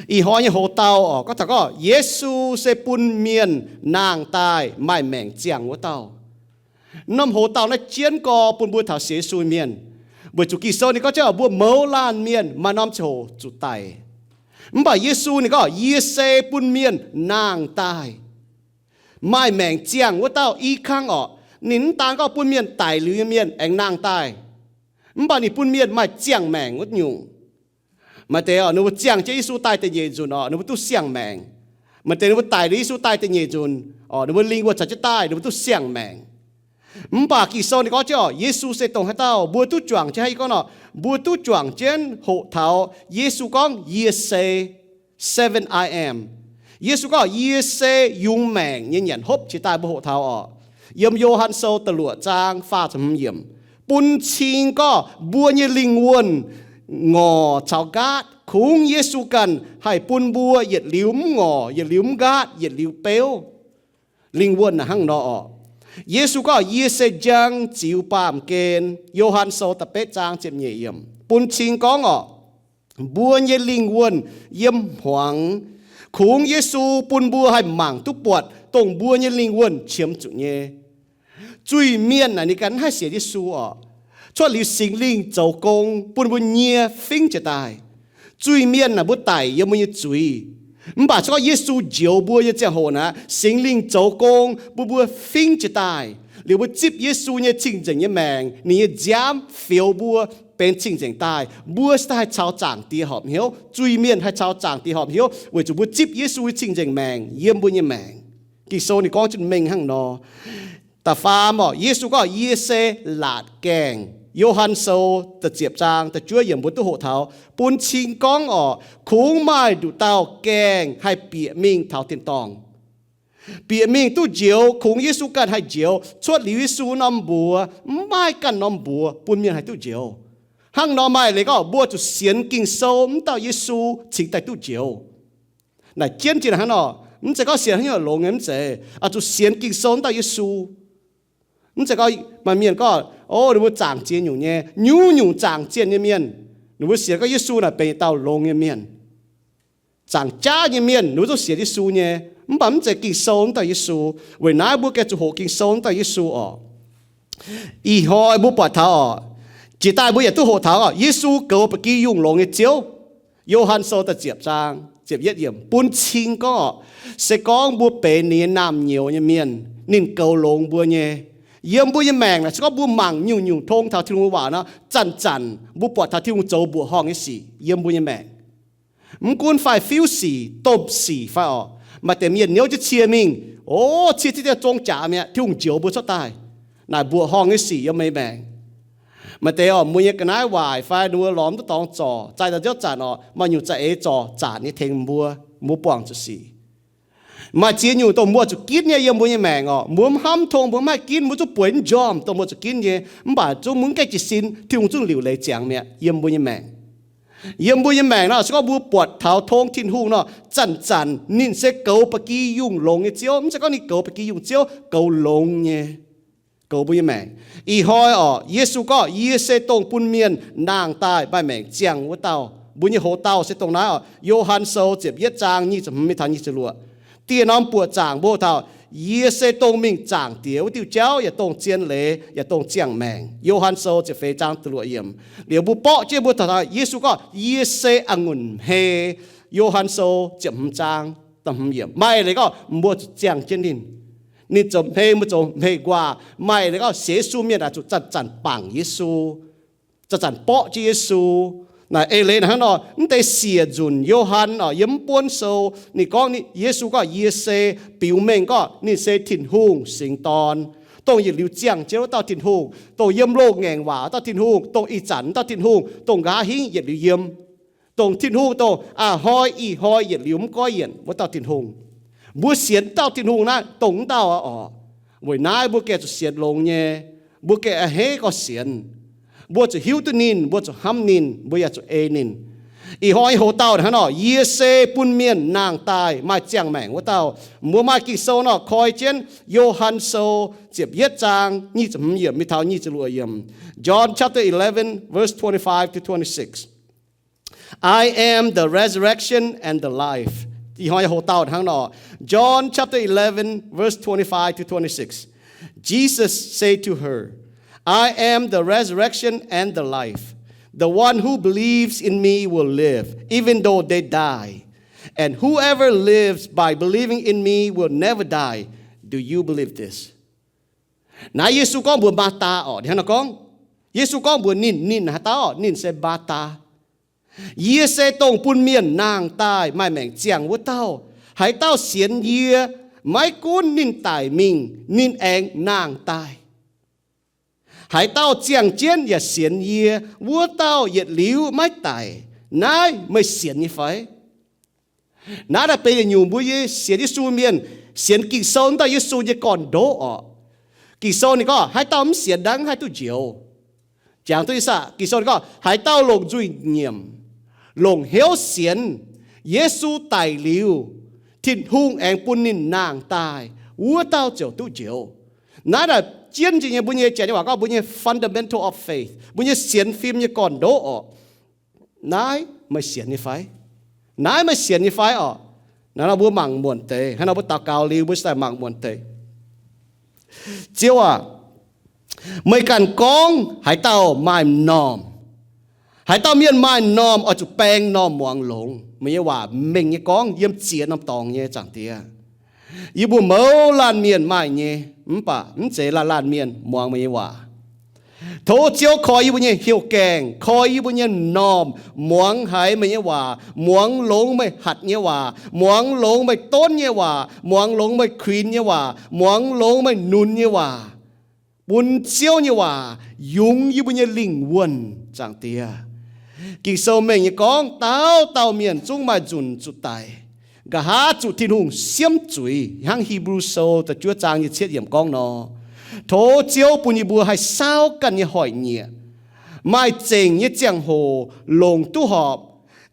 Ih hnoi nyei hoc-dauh oc, gorngv taux gorngv Yesu se bun mienh nangh daaih maaih maengc ziangh wuov dauh. Norm hoc-dauh naaiv jienv gorx bun mbuo taux sienx Yesu mienh. Weic zuqc Ging-Sou ninh gorngv jienv mbuo mouz laanh mienh maaih norm ziangh hoc zuqc daic. Mv baac Yesu ninh gorngv, yie se bun mienh nangh daaih maaih maengc ziangh wuov dauh. I kangv orqc, ninh mv daan gorngv bun mienh daic liuz nyei mienh aengx nangh daaih, mv baac ninh bun mienh maaih ziangh maengc wuov nyungc. Maaih deix oc, ninh mbuo ziangh jienv Yesu daaih da'nyeic nzunc orqc, ninh mbuo duqv siang-maengc. Maaih deix ninh mbuo daic liuz Yesu daaih da'nyeic nzunc orqc, ninh mbuo lingh wuonh caux jienv daaih, ninh mbuo duqv siang-maengc. Mv baac Ging-Sou ninh gorngv jienv orqc, Yesu se dongh haaix dauh, mbuo duqv juangc jienv haaix, gorngv nor, mbuo duqv juangc jienv hoqc taux Yesu gorngv, yie se seven I am. Yesu gorngv, yie se yungz maengc nyei nyanc hopv jiex daaih, mbuo hoqc taux orqc. Yiem Yo^han Sou da'luoqc zaang faah ziepc hmz yiemc, bun cing gorngv mbuo nyei lingh wuonh ngorc caux nqaatv kungx Yesu ganh haih bun mbuo yietc liuz mv ngorc, yietc liuz mv nqaatv, yietc liuz beuv. Lingh wuonh naaic hnangv nor orqc. Yesu gorngv, yie se njang, ziux, baamh gen. Yo^han Sou da'betv zaang ziepc nyeic yiemc bun cing gorngv orqc, mbuo nyei lingh wuonh yiem hmuangx kungx Yesu bun mbuo haih mangc duqv buatc dongh mbuo nyei lingh wuonh qiemx zuqc nyei. Zuiz-mienh naaic ninh ganh mv haih sienx Yesu orqc. Cuotv liuz Singx Lingh zoux gong bun mbuo nyie fingv jiez daaih. Zuiz-mienh naaic mbuo daic yiem mbuo nyei zuiz. Mv baac se gorngv Yesu njoux mbuo nyei ziangh hoc naaic, Singx Lingh zoux gong bun mbuo fingv jiez daaih. Liuz mbuo zipv Yesu nyei cing-nzengc nyei maengc, ninh nyei nziaamv fioux mbuo benx cing-nzengc daaih. Mbuo se daaih haih caux Zaangc Diex horpc hnyouv. Zuiz-mienh haih caux Zaangc Diex horpc hnyouv weic zuqc mbuo zipv Yesu nyei cing-nzengc maengc yiem mbuo nyei maengc. Ging-Sou ninh gorngv jienv mengh hnangv nor. Da'faam orqc, Yesu gorngv, yie se laatc gaengh. Yo^han Sou da'ziepc zaang da'juov yiemc mbuo duqv hoqc taux, bun cing gorngv orqc, kungx maaih nduqc dauh gaengh haih bieqc mingh taux tin-dorngh. Bieqc mingh duqv njoux kungx Yesu ganh haih njoux. Cuotv liuz Yesu norm mbuox, mv maaih ganh norm mbuox bun mienh haih duqv njoux. Hnangv nor maaih leiz gorngv mbuo zuqc sienx Ging-Sou wuov dauh Yesu cingx daaih duqv njoux. Naaic jienv jiex hnangv nor, mv zeiz gorngv sienx haaix nyungc longx nyei, mv zeiz. Oix zuqc sienx Ging-Sou wuov dauh Yesu. Mv zeiz gorngv maaih mienh gorngv, o, ninh mbuo zaangc ziex nyungc nyei, nyungc-nyungc zaangc zienh nyei mienh, ninh mbuo sienx gorngv Yesu naaic benx yietc dauh longx nyei mienh. Zaangc jaav nyei mienh ninh mbuo zungv sienx Yesu nyei, mv baac mv zeiz Ging-Sou wuov dauh Yesu. Weic naaiv mbuo gengh zuqc hoqc Ging-Sou wuov dauh Yesu orqc. Ih hnoi mbuo buatc taux orqc, jiex daaih mbuo yaac duqv hoqc taux orqc, Yesu goux ba'gi yungh longx nyei Ziouv. Yo^han Sou da'ziepc zaang ziepc yietv yiemc bun cing gorngv orqc, se gorngv mbuo benx ninh nyei naamh nyouz nyei mienh, ninh goux longx mbuo nyei. Yiem mbuo nyei maengc naaic, se gorngv mbuo mangc nyungc-nyungc tong taux Tin-Hungh nyei waac nor, zanc-zanc mbuo buatc taux Tin-Hungh zoux mbuoqc horngh nyei sic yiem mbuo nyei maengc. Mv gunv fai fiuv sic, domh sic fai orqc, maaih deix mienh niouv jienv cie mingh, o, cie diqv dien zong jaax mi'aqv, Tin-Hungh njoux mbuo cuotv daaih. Naaic mbuoqc horngh nyei sic yiem meih maengc. Maaih deix orqc, mbuo nyei ga'naaiv waaic fai ninh mbuo lorz mv duqv dorngx zorc, zaih daaih nziouv zanc orqc, maaih nyungc za'eix zorc zanc nyei tengx mbuo, mbuo buangh zuqc sic. Maaih ziex nyungc dongh mbuo zuqc ginv nyei yiem mbuo nyei maengc orqc. Mbuo mv hnamv tong, mbuo mv haih ginv, mbuo zungv bueix mv njormh dongh mbuo zuqc ginv nyei. Mv baac zungv mbuo mv gaengh jiez sin, Tin-Hungh zungv liuc leiz ziangx mi'aqv yiem mbuo nyei maengc. Yiem mbuo nyei maengc nor, se gorngv mbuo buatc taux tong Tin-Hungh nor, zanc-zanc ninh se goux ba'gi yungh longx nyei Ziouv. Mv zeiz gorngv ninh goux ba'gi yungh Ziouv, goux longx nyei, goux mbuo nyei maengc. Ih hnoi orqc, Yesu gorngv, yie se dongh bun mienh nangh daaih maaih maengc ziangh wuov dauh. Mbuo nyei hoc-dauh se dongh naaiv orqc. Yo^han Sou ziepc yietv zaang nyic ziepc hmz mingh taux nyic ziepc luoqc. Dieh norm buoqc zaangc mbuo hoc taux, yie se dongh mingh Zaangc Diex wuov diuh jauv, yaac dongh zien leiz, yaac dongh ziangh maengc. Yo^han Sou ziepc feix zaang da'luoqc yiemc. Liuz mbuo borqv jienv mbuo taux Yesu gorngv, yie se a'ngunc hmei. Yo^han Sou ziepc hmz zaang da'hmz yiemc. Maaih leiz gorngv mbuo zuqc ziangh jienv ninh. Ninh zoux hmei, mbuo zoux hmei-nquaah. Maaih leiz gorngv sienx Yesu mienh aah, zuqc zanc-zanc bangc Yesu, zanc-zanc borqv jienv Yesu. Naaic eix leiz naaic hnangv nor, mv deix siec nzunc Yo^han orqc, yiem mv buonv sou ninh gorngv, Yesu gorngv, yie se, biux mengh gorngv ninh se Tin-Hungh Singx Dorn, dongh yietc liuz ziangh jienv wuov dauh Tin-Hungh, dongh yiem loz-ngaengc waac wuov dauh Tin-Hungh, dongh ih zanc wuov dauh Tin-Hungh, dongh nqa'haav hingv yietc liuz yiem, dongh Tin-Hungh dongh a'hnoi ih hnoi yietc liuz mv goiv yienc wuov dauh Tin-Hungh. Mbuo sienx dauh Tin-Hungh naaiv dongh wuov dauh aqv orqc. Weic naaiv mbuo gengh zuqc sienx longx nyei. Mbuo gengh a'hneiv gorx sienx. Mbuo zuqc hiuv duqv ninh, mbuo zuqc hnamv ninh, mbuo yaac zuqc ei ninh. Ih hnoi hoc-dauh hnangv nor, yie se bun mienh nangh daaih maaih ziangh maengc wuov dauh. Mbuo maaih Ging-Sou nor koi jienv Yo^han Sou ziepc yietv zaang nyic ziepc hmz yiemc mingh taux nyic ziepc luoqc yiemc. John chapter eleven, verse twenty-five to twenty-six. I am the resurrection and the life. Ih hnoi hoc dauh hnangv nor. John chapter eleven, verse twenty-five to twenty-six. Jesus said to her, I am the resurrection and the life. The one who believes in me will live, even though they die. And whoever lives by believing in me will never die. Do you believe this? Naaiv Yesu gorngv mbuox Maatv^taa orqc, ninh hnangv nor gorngv. Yesu gorngv mbuox ninh, ninh haaix dauh orqc? Ninh se Maatv^taa. Yie se dongh bun mienh nangh daaih maaih maengc ziangh wuov dauh. Haaix dauh sienx yie, maiv gunv ninh daic mingh, ninh aengx nangh daaih. Haaix dauh ziangh jienv yaac sienx yie, wuov dauh yietc liuz maiv daic. Naaiv meih sienx nyei fai? Naaiv daaih benx yietc nyungc mbuo nyei sienx Yesu mienh, sienx Ging-Sou wuov dauh Yesu nyei gorn-ndoqv orqc. Ging-Sou ninh gorngv, haaix dauh mv sienx naaiv mv haih duqv njoux. Jangx duqv ih saah, Ging-Sou ninh gorngv, haaix dauh longc nzuih-nyiemc, longc hnyouv sienx, Yesu daic liuz, Tin-Hungh aengx bun ninh nangh daaih, wuov dauh ziouc duqv njoux. Naaiv daaih jienv jiex nyei mbuo nyei, janx nyei waac gorngv mbuo nyei fundamental of faith, mbuo nyei sienx fim nyei gorn-ndoqv orqc. Naaiv meih sienx nyei fai? Naaiv meih sienx nyei fai orqc? Naaiv nor mbuo mangc muonc deix, hnangv nor mbuo daux gaux liuz mbuo daaih mangc muonc deix. Ziouv aac, meih ganh gorngv haaix dauh maaih m'normh, haaix dauh mienh maaih m'normh oix zuqc baeng m'normh muangx longx. Meih nyei waac mengh nyei gorngv yiem ziex norm dorngx nyei, Zaangc Diex. Yie mbuo mouz laanh mienh maaih nyei, mv baac mv zeiz laanh laanh mienh muangx meih nyei waac. Tov Ziouv koi yie mbuo nyei hnyouv gaengh, koi yie mbuo nyei m'normh muangx haiz meih nyei waac, muangx longx meih hatc nyei waac, muangx longx meih donv nyei waac, muangx longx meih kuinx nyei waac, muangx longx meih nunz nyei waac. Bun Ziouv nyei waac yungz yie mbuo nyei lingh wuonh, Zaangc Diex. Ging-Sou mengh nyei gorngv dauh dauh mienh zungv maaih nzunc zuqc daic, nqa'haav zuqc Tin-Hungh siemv zuiz, hnangv Hipv^lu Sou da'juov zaang nyei cietv yiemc gorngv nor. Tov Ziouv bun yie mbuo haih saauv ganh nyei hoic nyieqc, maaih zengc nyei ziangh hoc longc duqv horpc,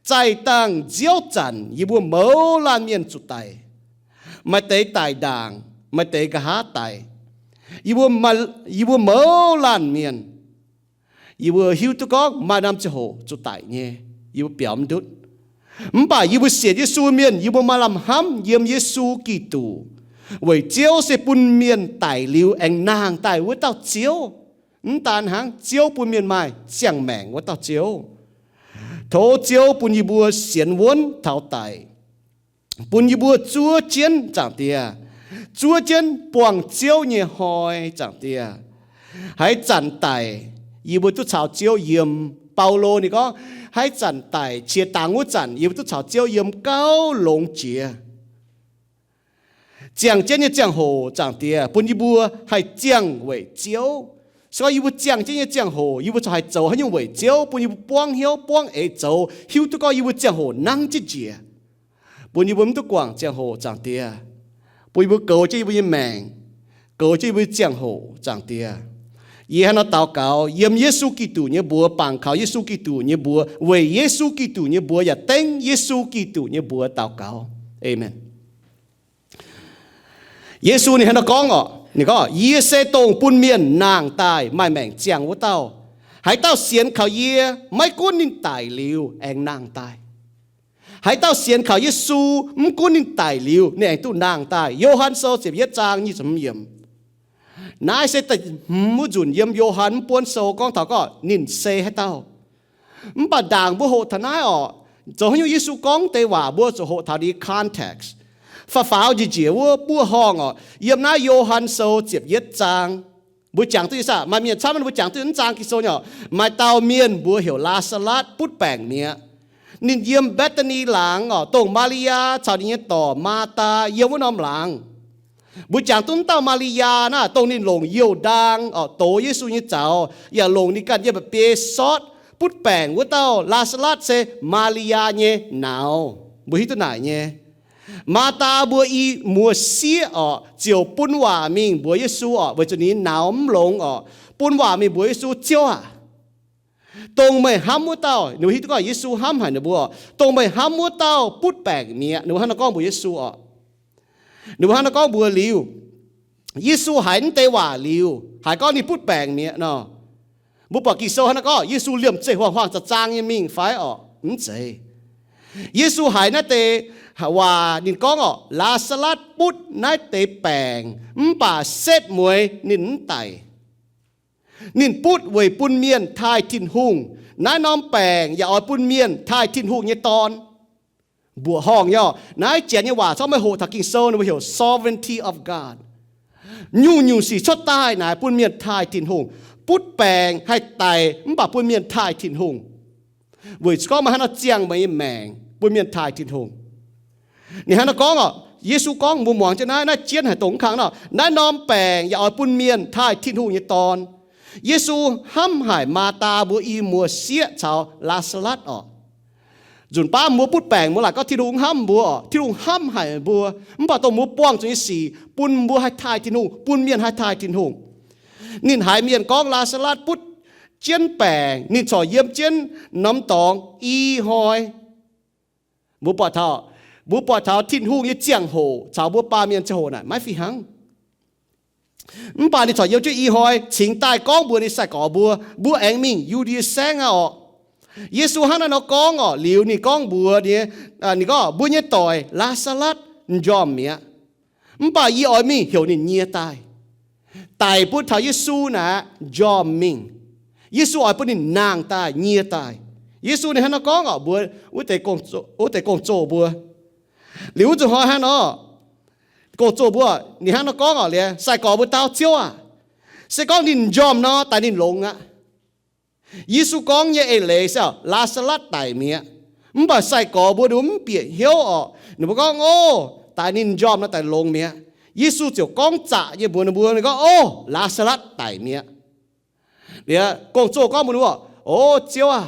zaih dangh nziouv zanc yie mbuo mouz laanh mienh zuqc daic. Maaih deix daic ndaangc, maaih deix nqa'haav daic. Yie mbuo, yie mbuo mouz laanh mienh, yie mbuo hiuv duqv gorngv maaih norm ziangh hoc zuqc daic nyei, yie mbuo biaux mv ndutv. Mv baac yie mbuo sienx Yesu mienh, yie mbuo maaih lamh hnamv yiem Yesu Giduc, weic Ziouv se bun mienh daic liuz aengx nangh daaih wuov dauh Ziouv. Mv daan hnangv, Ziouv bun mienh maaih ziangh maengc wuov dauh Ziouv. Tov Ziouv bun yie mbuo sienx wuonv taux daic, bun yie mbuo zuov jienv, Zaangc Diex, zuov jienv buangh Ziouv nyei hnoi, Zaangc Diex. Haaix zanc daic, yie mbuo duqv caux Ziouv yiem. Baulo ninh gorngv, haaix zanc daic qiex dangx wuov zanc, yie mbuo duqv caux Ziouv yiem gauh longx jiex. Ziangh jienv nyei ziangh hoc, Zaangc Diex, bun yie mbuo haih ziangh weic Ziouv. Se gorngv yie mbuo ziangh jienv nyei ziangh hoc, yie mbuo corc haih zoux haaix nyungc weic Ziouv, bun yie mbuo buangv hnyouv buangv eix zoux, hiuv duqv gorngv yie mbuo ziangh hoc nangv jienv njiec. Bun yie mbuo mv duqv guangc ziangh hoc, Zaangc Diex. Bun yie mbuo goux jienv yie mbuo nyei maengc, goux jienv yie mbuo nyei ziangh hoc, Zaangc Diex. Yie hnangv nor daux gaux yiem Yesu Giduc nyei mbuox, bangc kaux Yesu Giduc nyei mbuox, weic Yesu Giduc nyei mbuox yaac dengv Yesu Giduc nyei mbuox daux gaux. Aamen. Yesu ninh hnangv nor gorngv orqc, ninh gorngv, yie se dongh bun mienh nangh daaih maaih maengc ziangh wuov dauh. Haaix dauh sienx kaux yie, maiv gunv ninh daic liuz aengx nangh daaih. Haaix dauh sienx kaux Yesu, mv gunv ninh daic liuz, ninh aengx duqv nangh daaih. Yo^han Sou ziepc yietv zaang nyic ziepc hmz yiemc. Naaiv se da'hmz wuov nzunc yiem Yo^han mv buonv sou gorngv taux gorngv ninh se haaix dauh. Mv baac ndaangc mbuo hoqc taux naaiv orqc, zoux haaix nyungc Yesu gorngv deix waac mbuo zuqc hoqc taux ninh context. Faaux faaux njiec njiec wuov buov horngh orqc, yiem naaiv Yo^han Sou ziepc yietv zaang. Mbuo jangx duqv ih saah? Maaih mienh camv mbuo jangx duqv naaiv zaang Ging-Sou nyei orqc. Maaih dauh mienh mbuox heuc Laa^saa^latv butv baengc mi'aqv. Ninh yiem Mbetc^daa^ni laangz orqc, dongh Maa^li^yaa caux ninh nyei dorc Maa^taa yiem wuov norm laangz. Mbuo jangx duqv wuov dauh Maa^li^yaa naaiv, dongh ninh longc youh ndaang orqc dox Yesu nyei zaux, yaac longc ninh ganh yiem mba'biei sortv butv baengc wuov dauh Laa^saa^latv se Maa^li^yaa nyei nauz. Mbuo hiuv duqv naaic nyei. Maa^taa mbuo i muoz-sieqv orqc, ziouc bun waac mingh mbuox Yesu orqc, weic zuqc ninh nyei nauz mv longx orqc, bun waac mingh mbuox Yesu, Ziouv aac, dongh meih hnamv wuov dauh, ninh mbuo hiuv duqv gorngv Yesu hnamv haic ninh mbuo orqc, dongh meih hnamv wuov dauh butv baengc mi'aqv. Ninh mbuo hnangv nor gorngv mbuox Yesu orqc. Ninh mbuo hnangv nor gorngv mbuox liuz, Yesu haiz naaiv deix waac liuz, haiz gorngv ninh butv baengc mi'aqv nor, mbuo buatc Ging-Sou hnangv nor gorngv Yesu liemh zeih huaang-huaang zaang-zaang nyei mingh fai orqc? Mv zeiz. Yesu haiz naaiv deix waac ninh gorngv orqc, Laa^saa^latv butv naaiv deix baengc mv baac setv mueiz ninh mv daic. Ninh butv weic bun mienh taaih Tin-Hungh. Naaiv norm baengc yaac oix bun mienh taaih Tin-Hungh nyei Dorn. Mbuoqc horngh nyei orqc. Naaiv janx nyei waac corc maiv hoqc taux Ging-Sou, ninh mbuo heuc sovereignty of God. Nyungc-nyungc sic cuotv daaih naaic bun mienh taaih Tin-Hungh. Butv baengc haih daic mv baac bun mienh taaih Tin-Hungh. Weic zuqc gorngv maaih haaix nor ziangh meih nyei maengc bun mienh taaih Tin-Hungh. Ninh hnangv naaiv gorngv orqc, Yesu gorngv mbuo muangx jienv naaiv, naaiv jienv haic dongh mv kang nor, naaiv norm baengc yaac oix bun mienh taaih Tin-Hungh nyei Dorn. Yesu hnamv haic Maathaa mbuo i muoz-sieqv caux Laa^saa^latv orqc. Nzunc baav mbuo butv baengc, mbuo laaic gorngv Tin-Hungh hnamv mbuo orqc, Tin-Hungh hnamv haic mbuo, mv baac dongh mbuo buangh zuqc nyei sic bun mbuo haih taaih Tin-Hungh, bun mienh haih taaih Tin-Hungh. Ninh haiz mienh gorngv Laa^saa^latv butv jienv baengc, ninh corc yiem jienv norm dorngx i hnoi. Mbuo buatc taux, mbuo buatc taux Tin-Hungh nyei ziangh hoc caux mbuo baamh mienh ziangh hoc naaic maiv fih hnangv. Mv baac ninh corc yiem jienv i hnoi cingx daaih gorngv mbuox ninh sai-gorx mbuo, mbuo aengx mingh Yu^ndie Saengv aqv orqc. Yesu hnangv naaiv nor gorngv orqc, liuz ninh gorngv mbuox ninh, ninh gorngv, mbuo nyei doic Laa^saa^latv m'njormh mi'aqv. Mv baac yie oix mingh heuc ninh nyie daaih. Daic bun taux Yesu naaic aqv, m'njormh mingh. Yesu oix bun ninh nangh daaih, nyie daaih. Yesu ninh hnangv nor gorngv orqc mbuox wuov deix gong-zoh mbuo. Liuz wuov nzunc hnoi hnangv nor, gong-zoh mbuo ninh hnangv nor gorngv orqc, liuz sai-gorx mbuo dau, Ziouv aah, se gorngv ninh m'njormh nor, daaih ninh longx aqv. Yesu gorngv nyei eix leiz se, Laa^saa^latv daic mi'aqv. Mv baac sai-gorx mbuo ninh mbuo mv bieqc hnyouv orqc. Ninh mbuo gorngv, Ov, daaih ninh m'njormh nor, daaih longx mi'aqv. Yesu ziouc gorngv zaqc nyei mbuox ninh mbuo, ninh gorngv, Ov, Laa^saa^latv daic mi'aqv. Liuz gong-zoh gorngv mbuox ninh mbuo, Ov, Ziouv aah,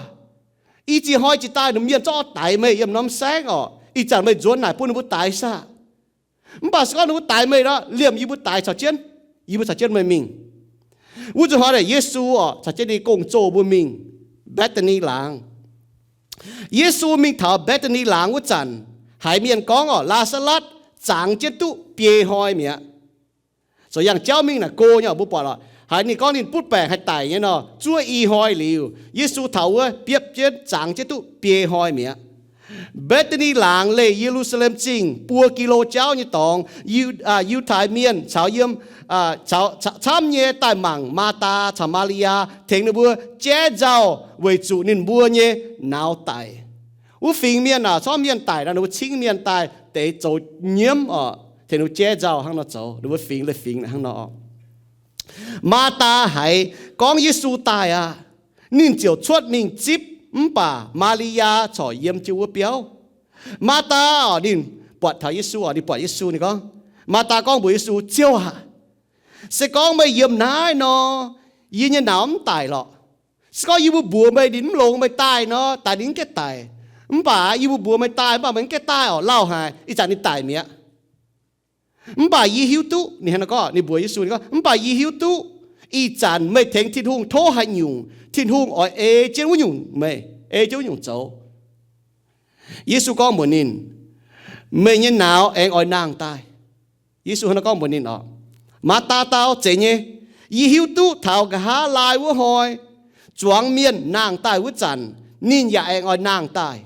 ih ziex hnoi jiex daaih ninh mienh zorqv daix meih yiem norm saengv orqc. Ih zanc meih nzuonx naaic bun ninh mbuo daix saah? Mv baac se gorngv ninh mbuo daix meih nor, liemh yie mbuo daix caux jienv, yie mbuo caux jienv meih mingh. Wuov nzunc hnoi naaic Yesu orqc caux jienv ninh gong-zoh mbuo mingh Mbetc^daa^ni Laangz. Yesu mingh taux Mbetc^daa^ni Laangz wuov zanc, haiz mienh gorngv orqc, Laa^saa^latv zangx jienv duqv biei hnoi mi'aqv. Zoux yangh jauv mingh naaic go nyei orqc, mbuo buatc orqc, haiz ninh gorngv ninh butv baengc haih daic nyei nor, zuov i hnoi liuz, Yesu taux wuov biepv jienv zangx jienv duqv biei hnoi mi'aqv. Mbetc^daa^ni Laangz leih Ye^lu^saa^lem Zingh buo gi^lo jauv nyei dorngx. Yiu, aa, Yiutai Mienh caux yiem, aa, caux, camv nyei daaih mangc Maataa caux Maa^li^yaa, tengx ninh mbuo jaiv nzauh weic zuqc ninh mbuo nyei nauz daic. Wuov fingx mienh aah, corc mienh daic nor, ninh mbuo cingv mienh daaih deix zoux nyiemv orqc, tengx ninh mbuo jaiv nzauh hnangv nor zoux, ninh mbuo fingx leiz-fingx hnangv nor. Maataa haiz gorngv Yesu daaih aqv, ninh ziouc cuotv mingh zipv, mv baac Maa^li^yaa corc yiem jienv wuov biauv. Maataa orqc, ninh buatc taux Yesu orqc, ninh buatc Yesu, ninh gorngv, Maataa gorngv mbuox Yesu, Ziouv aac, se gorngv meih yiem naaiv nor, yie nyei nauz mv daic lorqc. Se gorngv yie mbuo mbuox meih ninh mv longx, meih daaih nor, daaih ninh mv gaengh daic. Mv baac yie mbuo mbuox meih daaih, mv baac meih mv gaengh daaih orqc, lauh haic, ih zanc ninh daic mi'aqv. Mv baac yie hiuv duqv, ninh hnangv naaiv gorngv, ninh mbuox Yesu, ninh gorngv, mv baac yie hiuv duqv ih zanc meih tengx Tin-Hungh tov haaix nyungc, Tin-Hungh oix ei jienv wuov nyungc meih, ei jienv wuov nyungc zoux. Yesu gorngv mbuox ninh, meih nyei nauz aengx oix nangh daaih. Yesu hnangv naaiv gorngv mbuox ninh orqc. Maataa dau, zeiz nyei. Yie hiuv duqv taux nqa'haav laai wuov hnoi, zuangx mienh nangh daaih wuov zanc, ninh yaac aengx oix nangh daaih.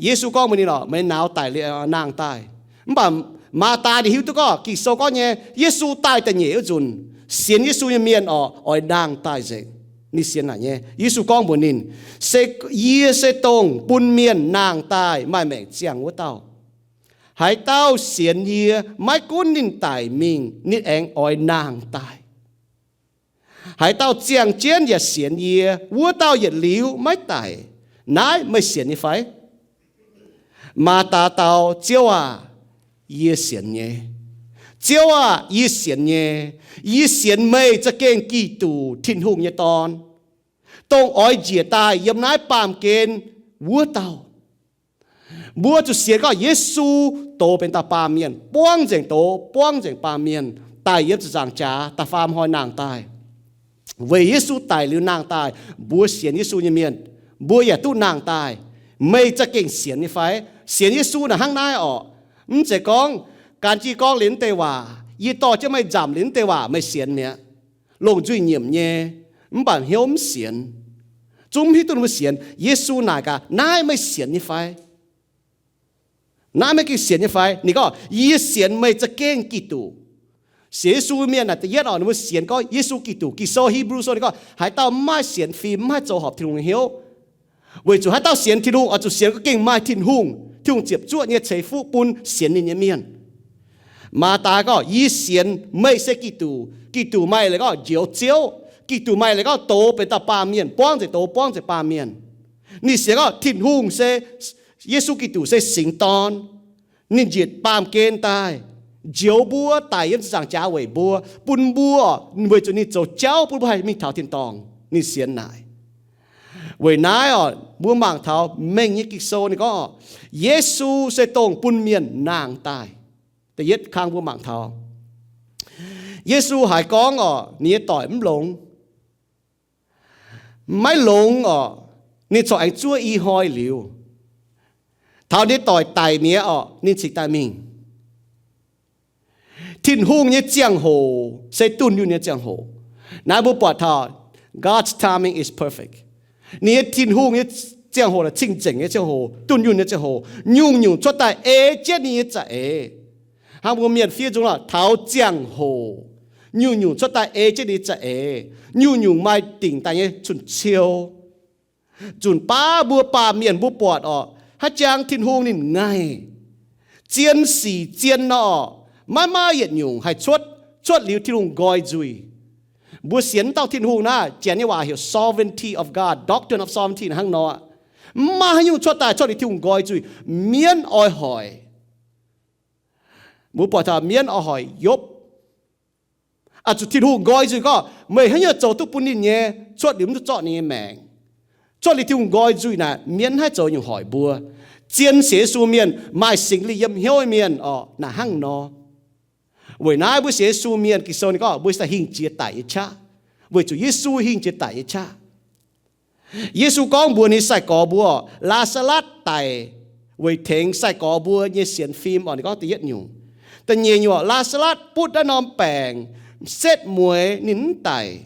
Yesu gorngv mbuox ninh orqc, meih nauz daic liuz aengx oix nangh daaih. Mv baac Maataa ninh hiuv duqv gorngv Ging-Sou gorngv nyei, Yesu daaih da'nyeic wuov nzunc, sienx Yesu nyei mienh orqc, oix nangh daaih nzengc. Ninh sienx naaic nyei. Yesu gorngv mbuox ninh, se, yie se dongh bun mienh nangh daaih maaih maengc ziangh wuov dauh. Haaix dauh sienx yie, maiv gunv ninh daic mingh, ninh aengx oix nangh daaih. Haaix dauh ziangh jienv yaac sienx yie, wuov dauh yietc liuz maiv daic. Naaiv meih sienx nyei fai? Maataa dau, Ziouv aac, yie sienx nyei. Ziouv aac, yie sienx nyei. Yie sienx meih za'gengh Giduc, Tin-Hungh nyei Dorn, dongh oix njiec daaih yiem naaiv baamh gen wuov dauh. Mbuo zuqc sienx gorngv Yesu doz benx dauh baamh mienh, buangv nzengc doz, buangv nzengc baamh mienh, daic yiem ziepc nzaangc jaax, da'faam hnoi nangh daaih. Weic Yesu daic liuz nangh daaih, mbuo sienx Yesu nyei mienh, mbuo yaac duqv nangh daaih. Meih za'gengh sienx nyei fai? Sienx Yesu naaic hnangv naaiv orqc. Mv zeiz gorngv gan jiv gorngv liuz naaiv deix waac, yie dorh jienv meih nzamc liuz naaiv deix waac meih sienx mi'aqv. Longc nzuih nyiemc nyei, mv baac hnyouv mv sienx. zungv mv hiuv duqv ninh mbuo sienx. Yesu naaic gaax, naaiv meih sienx nyei fai? Naaiv meih gengh sienx nyei fai? Ninh gorngv, yie sienx meih za'gengh Giduc. Sienx Yesu mienh naaic da'yietv oc, ninh mbuo sienx gorngv Yesu Giduc. Ging-Sou Hipv^lu Sou ninh gorngv, haaix dauh mv maaih sienx fim, mv haih zoux horpc Tin-Hungh nyei hnyouv. Weic zuqc haaix dauh sienx Tin-Hungh oix zuqc sienx gorngv gengh maaih Tin-Hungh, Tin-Hungh ziepc zuoqv nyei ceix fuqv bun sienx ninh nyei mienh. Maa^taa gorngv, yie sienx meih se Giduc. Giduc maaih leiz gorngv njoux Ziouv. Giduc maaih leiz gorngv douz benx dauh baamh mienh, buangv nzengc douz, buangv nzengc baamh mienh. Ninh sienx gorngv Tin-Hungh se, Yesu Giduc se Singx Dorn. Ninh njiec baamh gen daaih, njoux mbuo daic yiem ziepc nzaangc jaax weic mbuo, bun mbuo, weic zuqc ninh zoux jauv bun mbuo haih mingh taux tin-dorngh. Ninh sienx naaic. Weic naaiv oc, mbuo mangc taux mengh nyei Ging-Sou ninh gorngv, Yesu se dongh bun mienh nangh daaih. Da'yietv kang mbuo mangc taux, Yesu haiz gorngv oc, ninh nyei doic mv longx. Maiv longx oc, ninh corc aengx zuov i hnoi liuz, taux ninh doic daic mi'aqv oc, ninh cingx daaih mingh. Tin-Hungh nyei ziangh hoc se dunh yunh nyei ziangh hoc. Naaiv mbuo buatc taux God's timing is perfect. Ninh nyei, Tin-Hungh nyei ziangh hoc naaic cing-nzengc nyei ziangh hoc, dunh yunh nyei ziangh hoc. Nyungc-nyungc cuotv daaih ei jienv ninh nyei za'eix. Hnangv mbuo mienh fiev nzung lorqc, taux ziangh hoc nyungc-nyungc cuotv daaih ei jienv ninh nyei za'eix. Nyungc-nyungc maaih dingc daaih nyei cun-ciou. Nzunc baav mbuo baamh mienh mbuo buatc oc, haaix jangx Tin-Hungh ninh ngaih. Zien sic zien nor, maiv maaih yietc nyungc haih cuotv, cuotv liuz Tin-Hungh nqoi nzuih. Mbuo sienx dauh Tin-Hungh naaiv, Janx nyei waac heuc sovereignty of God, doctrine of sovereignty hnangv nor. Mv maaih haaix nyungc cuotv daaih cuotv liuz Tin-Hungh nqoi nzuih. Mienv oix hoic, mbuo buatc taux mienv oix hoic Yopv. Aa, zuqc Tin-Hungh nqoi nzuih gorngv meih haaix nyungc zoux duqv bun ninh nyei, cuotv liuz mv duqv zorqv ninh nyei maengc. Cuotv liuz Tin-Hungh nqoi nzuih naaic, mienv haih zoux nyungc hoic mbuo. Zien sienx Yesu mienh, maaih Singx Lingh yiem hnyouv nyei mienh oc, naaic hnangv nor. Weic naaiv mbuo sienx Yesu mienh, Ging-Sou ninh gorngv mbuo se hingh jiex daic nyei qaqv, weic zuqc Yesu hingh jiex daic nyei qaqv. Yesu gorngv mbuox ninh sai-gorx mbuo, Laa^saa^latv daic weic tengx sai-gorx mbuo nyei sienx fim oc. Ninh gorngv da'yietv nyungc. Da'nyeic nyungc, Laa^saa^latv butv naaiv norm baengc setv mueiz ninh mv daic.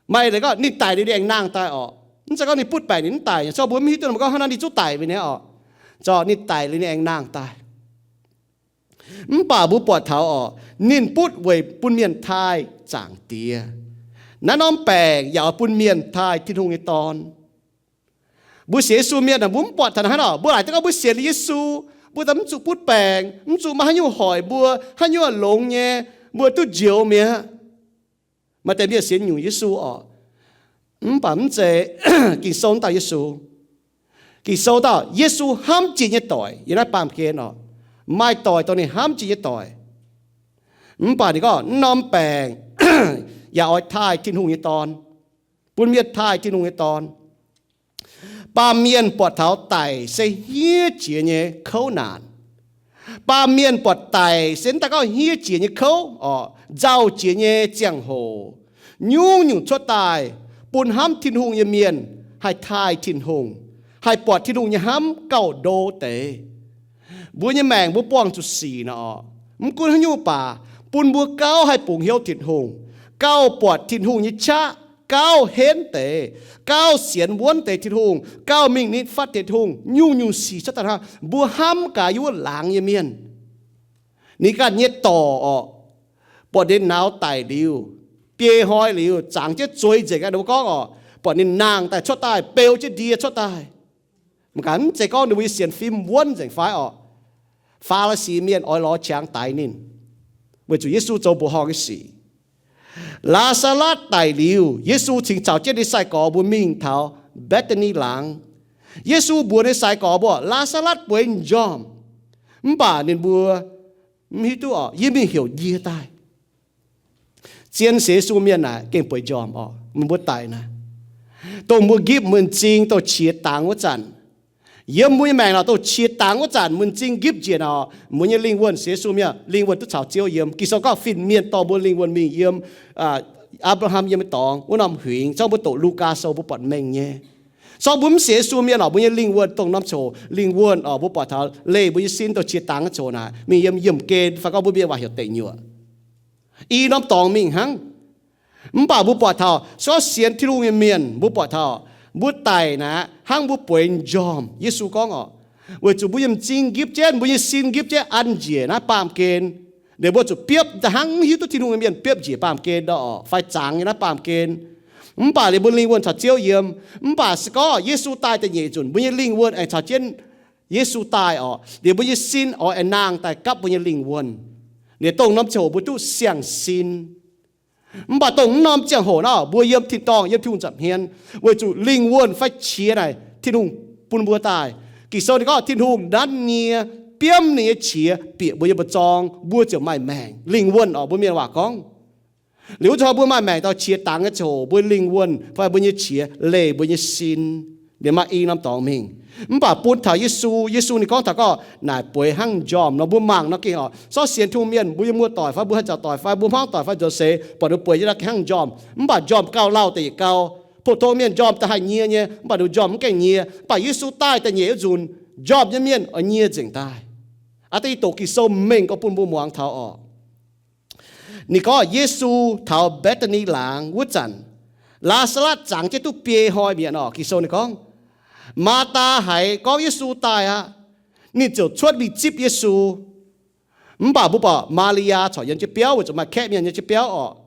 Maaih leiz gorngv ninh daic liuz ninh aengx nangh daaih oc. Mv zeiz gorngv ninh butv baengc ninh mv daic. Corc mbuo mv hiuv duqv gorngv hnangv naaiv ninh zungv daic mingh nyei oc. Corc ninh daic liuz ninh aengx nangh daaih. Mv baac mbuo buatc taux oc, ninh butv weic bun mienh taaih Zaangc Diex. Naaiv norm baengc yaac bun mienh taaih Tin-Hungh nyei Dorn. Mbuo sienx Yesu mienh aah, mbuo mv buatc taux hnangv nor, mbuo laaic deix gorngv mbuo sienx liuz Yesu, mbuo daaih mv zuqc butv baengc, mv zuqc maaih haaix nyungc hoic mbuo, haaix nyungc longx nyei, mbuo duqv njoux mi'aqv. Maaih deix mienh sienx nyungc Yesu oc, mv baac mv zeiz. Ging-Sou mv dauh Yesu. Ging-Sou dauh Yesu hnamv jiex nyei doic yiem naaiv baamh gen oc, maaih doic dongh ninh hnamv jiex nyei doic. Mv baac ninh gorngv norm baengc yaac oix taaih Tin-Hungh nyei Dorn, bun mienh taaih Tin-Hungh nyei Dorn. Baamh mienh buatc taux daic se hniev jiex nyei kouv naanc. Baamh mienh buatc daic se mv daaih gorngv hniev jiex nyei kouv oc, nzauh jiex nyei ziangh hoc. Nyungc-nyungc cuotv daaih bun hnamv Tin-Hungh nyei mienh haih taaih Tin-Hungh, haih buatc Tin-Hungh nyei hnamv gauh ndo deix. Mbuo nyei maengc mbuo buangh zuqc sic nor oc, mv gunv haaix nyungc baac bun mbuo gauh haih bungx hnyouv Tin-Hungh, gauh buatc Tin-Hungh nyei qaqv, gauh henv deix, gauh sienx wuonv deix Tin-Hungh, gauh mingh nitv fatv deix Tin-Hungh. Nyungc-nyungc sic cuotv daaih hnangv, mbuo hnamv gaax yiem wuov laangz nyei mienh. Ninh ganh nyei dorc oc, buatc ninh nauz daic liuz, biei hnoi liuz, zangx jienv zueiz nzengc aqv, ninh mbuo gorngv oc, buatc ninh nangh daaih cuotv daaih, beu jienv ndie cuotv daaih. Mv gaax, mv zeiz gorngv ninh mbuo nyei sienx fim wuonv nzengc fai oc. Faa^li^si mienh oix lorz qangx daix ninh, weic zuqc Yesu zoux mbuoqc horngh nyei sic. Laa^saa^latv daic liuz, Yesu cingx caux jienv ninh sai-gorx mbuo mingh taux Mbetc^taa^ni Laangz. Yesu mbuox ninh sai-gorx mbuo, Laa^saa^latv bueix m'njormh. Mv baac ninh mbuo mv hiuv duqv oc, yie mingh heuc yie daaih. Zien sienx Yesu mienh naaic gengh bueix m'njormh oc, meih mbuo daic naaic. Dongh mbuo nqipv mun m'zing dongh qiex dangx wuov zanc, yiem mbuo nyei maengc naaic dongh qiex dangx wuov zanc, mun m'zing nqipv njiec naaic, mbuo nyei lingh wuonh, sienx Yesu mienh lingh wuonh duqv caux Ziouv yiem. Ging-Sou gorngv fin-mienh dorh mbuo lingh wuonh mingh yiem Apc^laa^ham yiem nyei dorngx wuov norm huingx. Zorqv mbuo doqc Lugaa Sou mbuo buatc mengh nyei. Zorqv mbuo mv sienx Yesu mienh oc, mbuo nyei lingh wuonh dongh norm coc lingh wuonh oc, mbuo buatc taux leih mbuo nyei sin dongh qiex dangx wuov coc naaic, mingh yiem yiemh gen fai gorngv mbuo mienh waac heuc deic nyuoqc. I norm dorngx mingh hnangv. Mv baac mbuo buatc taux se gorngv sienx Tin-Hungh nyei mienh, mbuo buatc taux Mbuo daic naaic hnangv mbuo bueix njormh, Yesu gorngv orqc, weic zuqc mbuo nyei m'zing nqipv jienv, mbuo nyei sin nqipv jienv an njiec naaiv baamh gen. Liuz mbuo zuqc biopv daaih hnangv mv hiuv duqv Tin-Hungh nyei mienh biopv njiec baamh gen nor orqc, fai zangx nyei naaiv baamh gen. Mv baac liuz mbuo lingh wuonh caux Ziouv yiem. Mv baac se gorngv Yesu daaih da'nyeic nzunc, mbuo nyei lingh wuonh aengx caux jienv Yesu daaih orqc, liuz mbuo nyei sin oix aengx nangh daaih gapv mbuo nyei lingh wuonh. Liuz dongh norm ziangh hoc mbuo duqv siang-sin. Mv baac dongh mv norm ziangh hoc nor, mbuo yiem tin-dorngh, yiem Tin-Hungh nza'hmien, weic zuqc lingh wuonh fai qiex naaic Tin-Hungh bun mbuo daaih. Ging-Sou ninh gorngv Tin-Hungh nanv nie, biomv ninh nyei qiex bieqc mbuo yiem mbu'zorng, mbuo ziouc maaih maengc. Lingh wuonh orqc, mbuo mienh waac gorngv. Liuz wuov zanc mbuo maaih maengc taux qiex dangx nyei ziangh hoc, mbuo lingh wuonh fai mbuo nyei qiex leih mbuo nyei sin, liemh maaih i norm dorngx mingh. Mv baac bun taux Yesu, Yesu ninh gorngv taux gorngv naaic bueix hnangv njormh nor, mbuo mangc nor gengh orqc, sortv sienx Tin-Hungh mienh, mbuo yiem muoz-doic fai mbuo haaix zanc doic fai mbuo hmuangv doic fai nzoux seix, buatc ninh bueix jienv nor gengh hnangv njormh. Mv baac njormh gauh lauh deix yietc gau. Pou-tong mienh njormh da'haih nyie nyei, mv baac ninh njormh mv gaengh nyie. Mv baac Yesu daaih da'nyeic wuov nzunc, njormh nyei mienh oix nyie nzengc daaih. Aa, da'nyeic doqc Ging-Sou mengh gorngv bun mbuo muangx taux orqc. Ninh gorngv Yesu taux Mbetc^ni laangz wuov zanc, Laa^saa^latv zangx jienv duqv biei hnoi mi'aqv nor, Ging-Sou ninh gorngv, Maa^taa haiz gorngv Yesu daaih aqv, ninh ziouc cuotv mingh zipv Yesu. Mv baac mbuo buatc Maa^li^yaa corc yiem jienv biauv, weic zuqc maaih kaeqv mienh yiem jienv biauv orqc.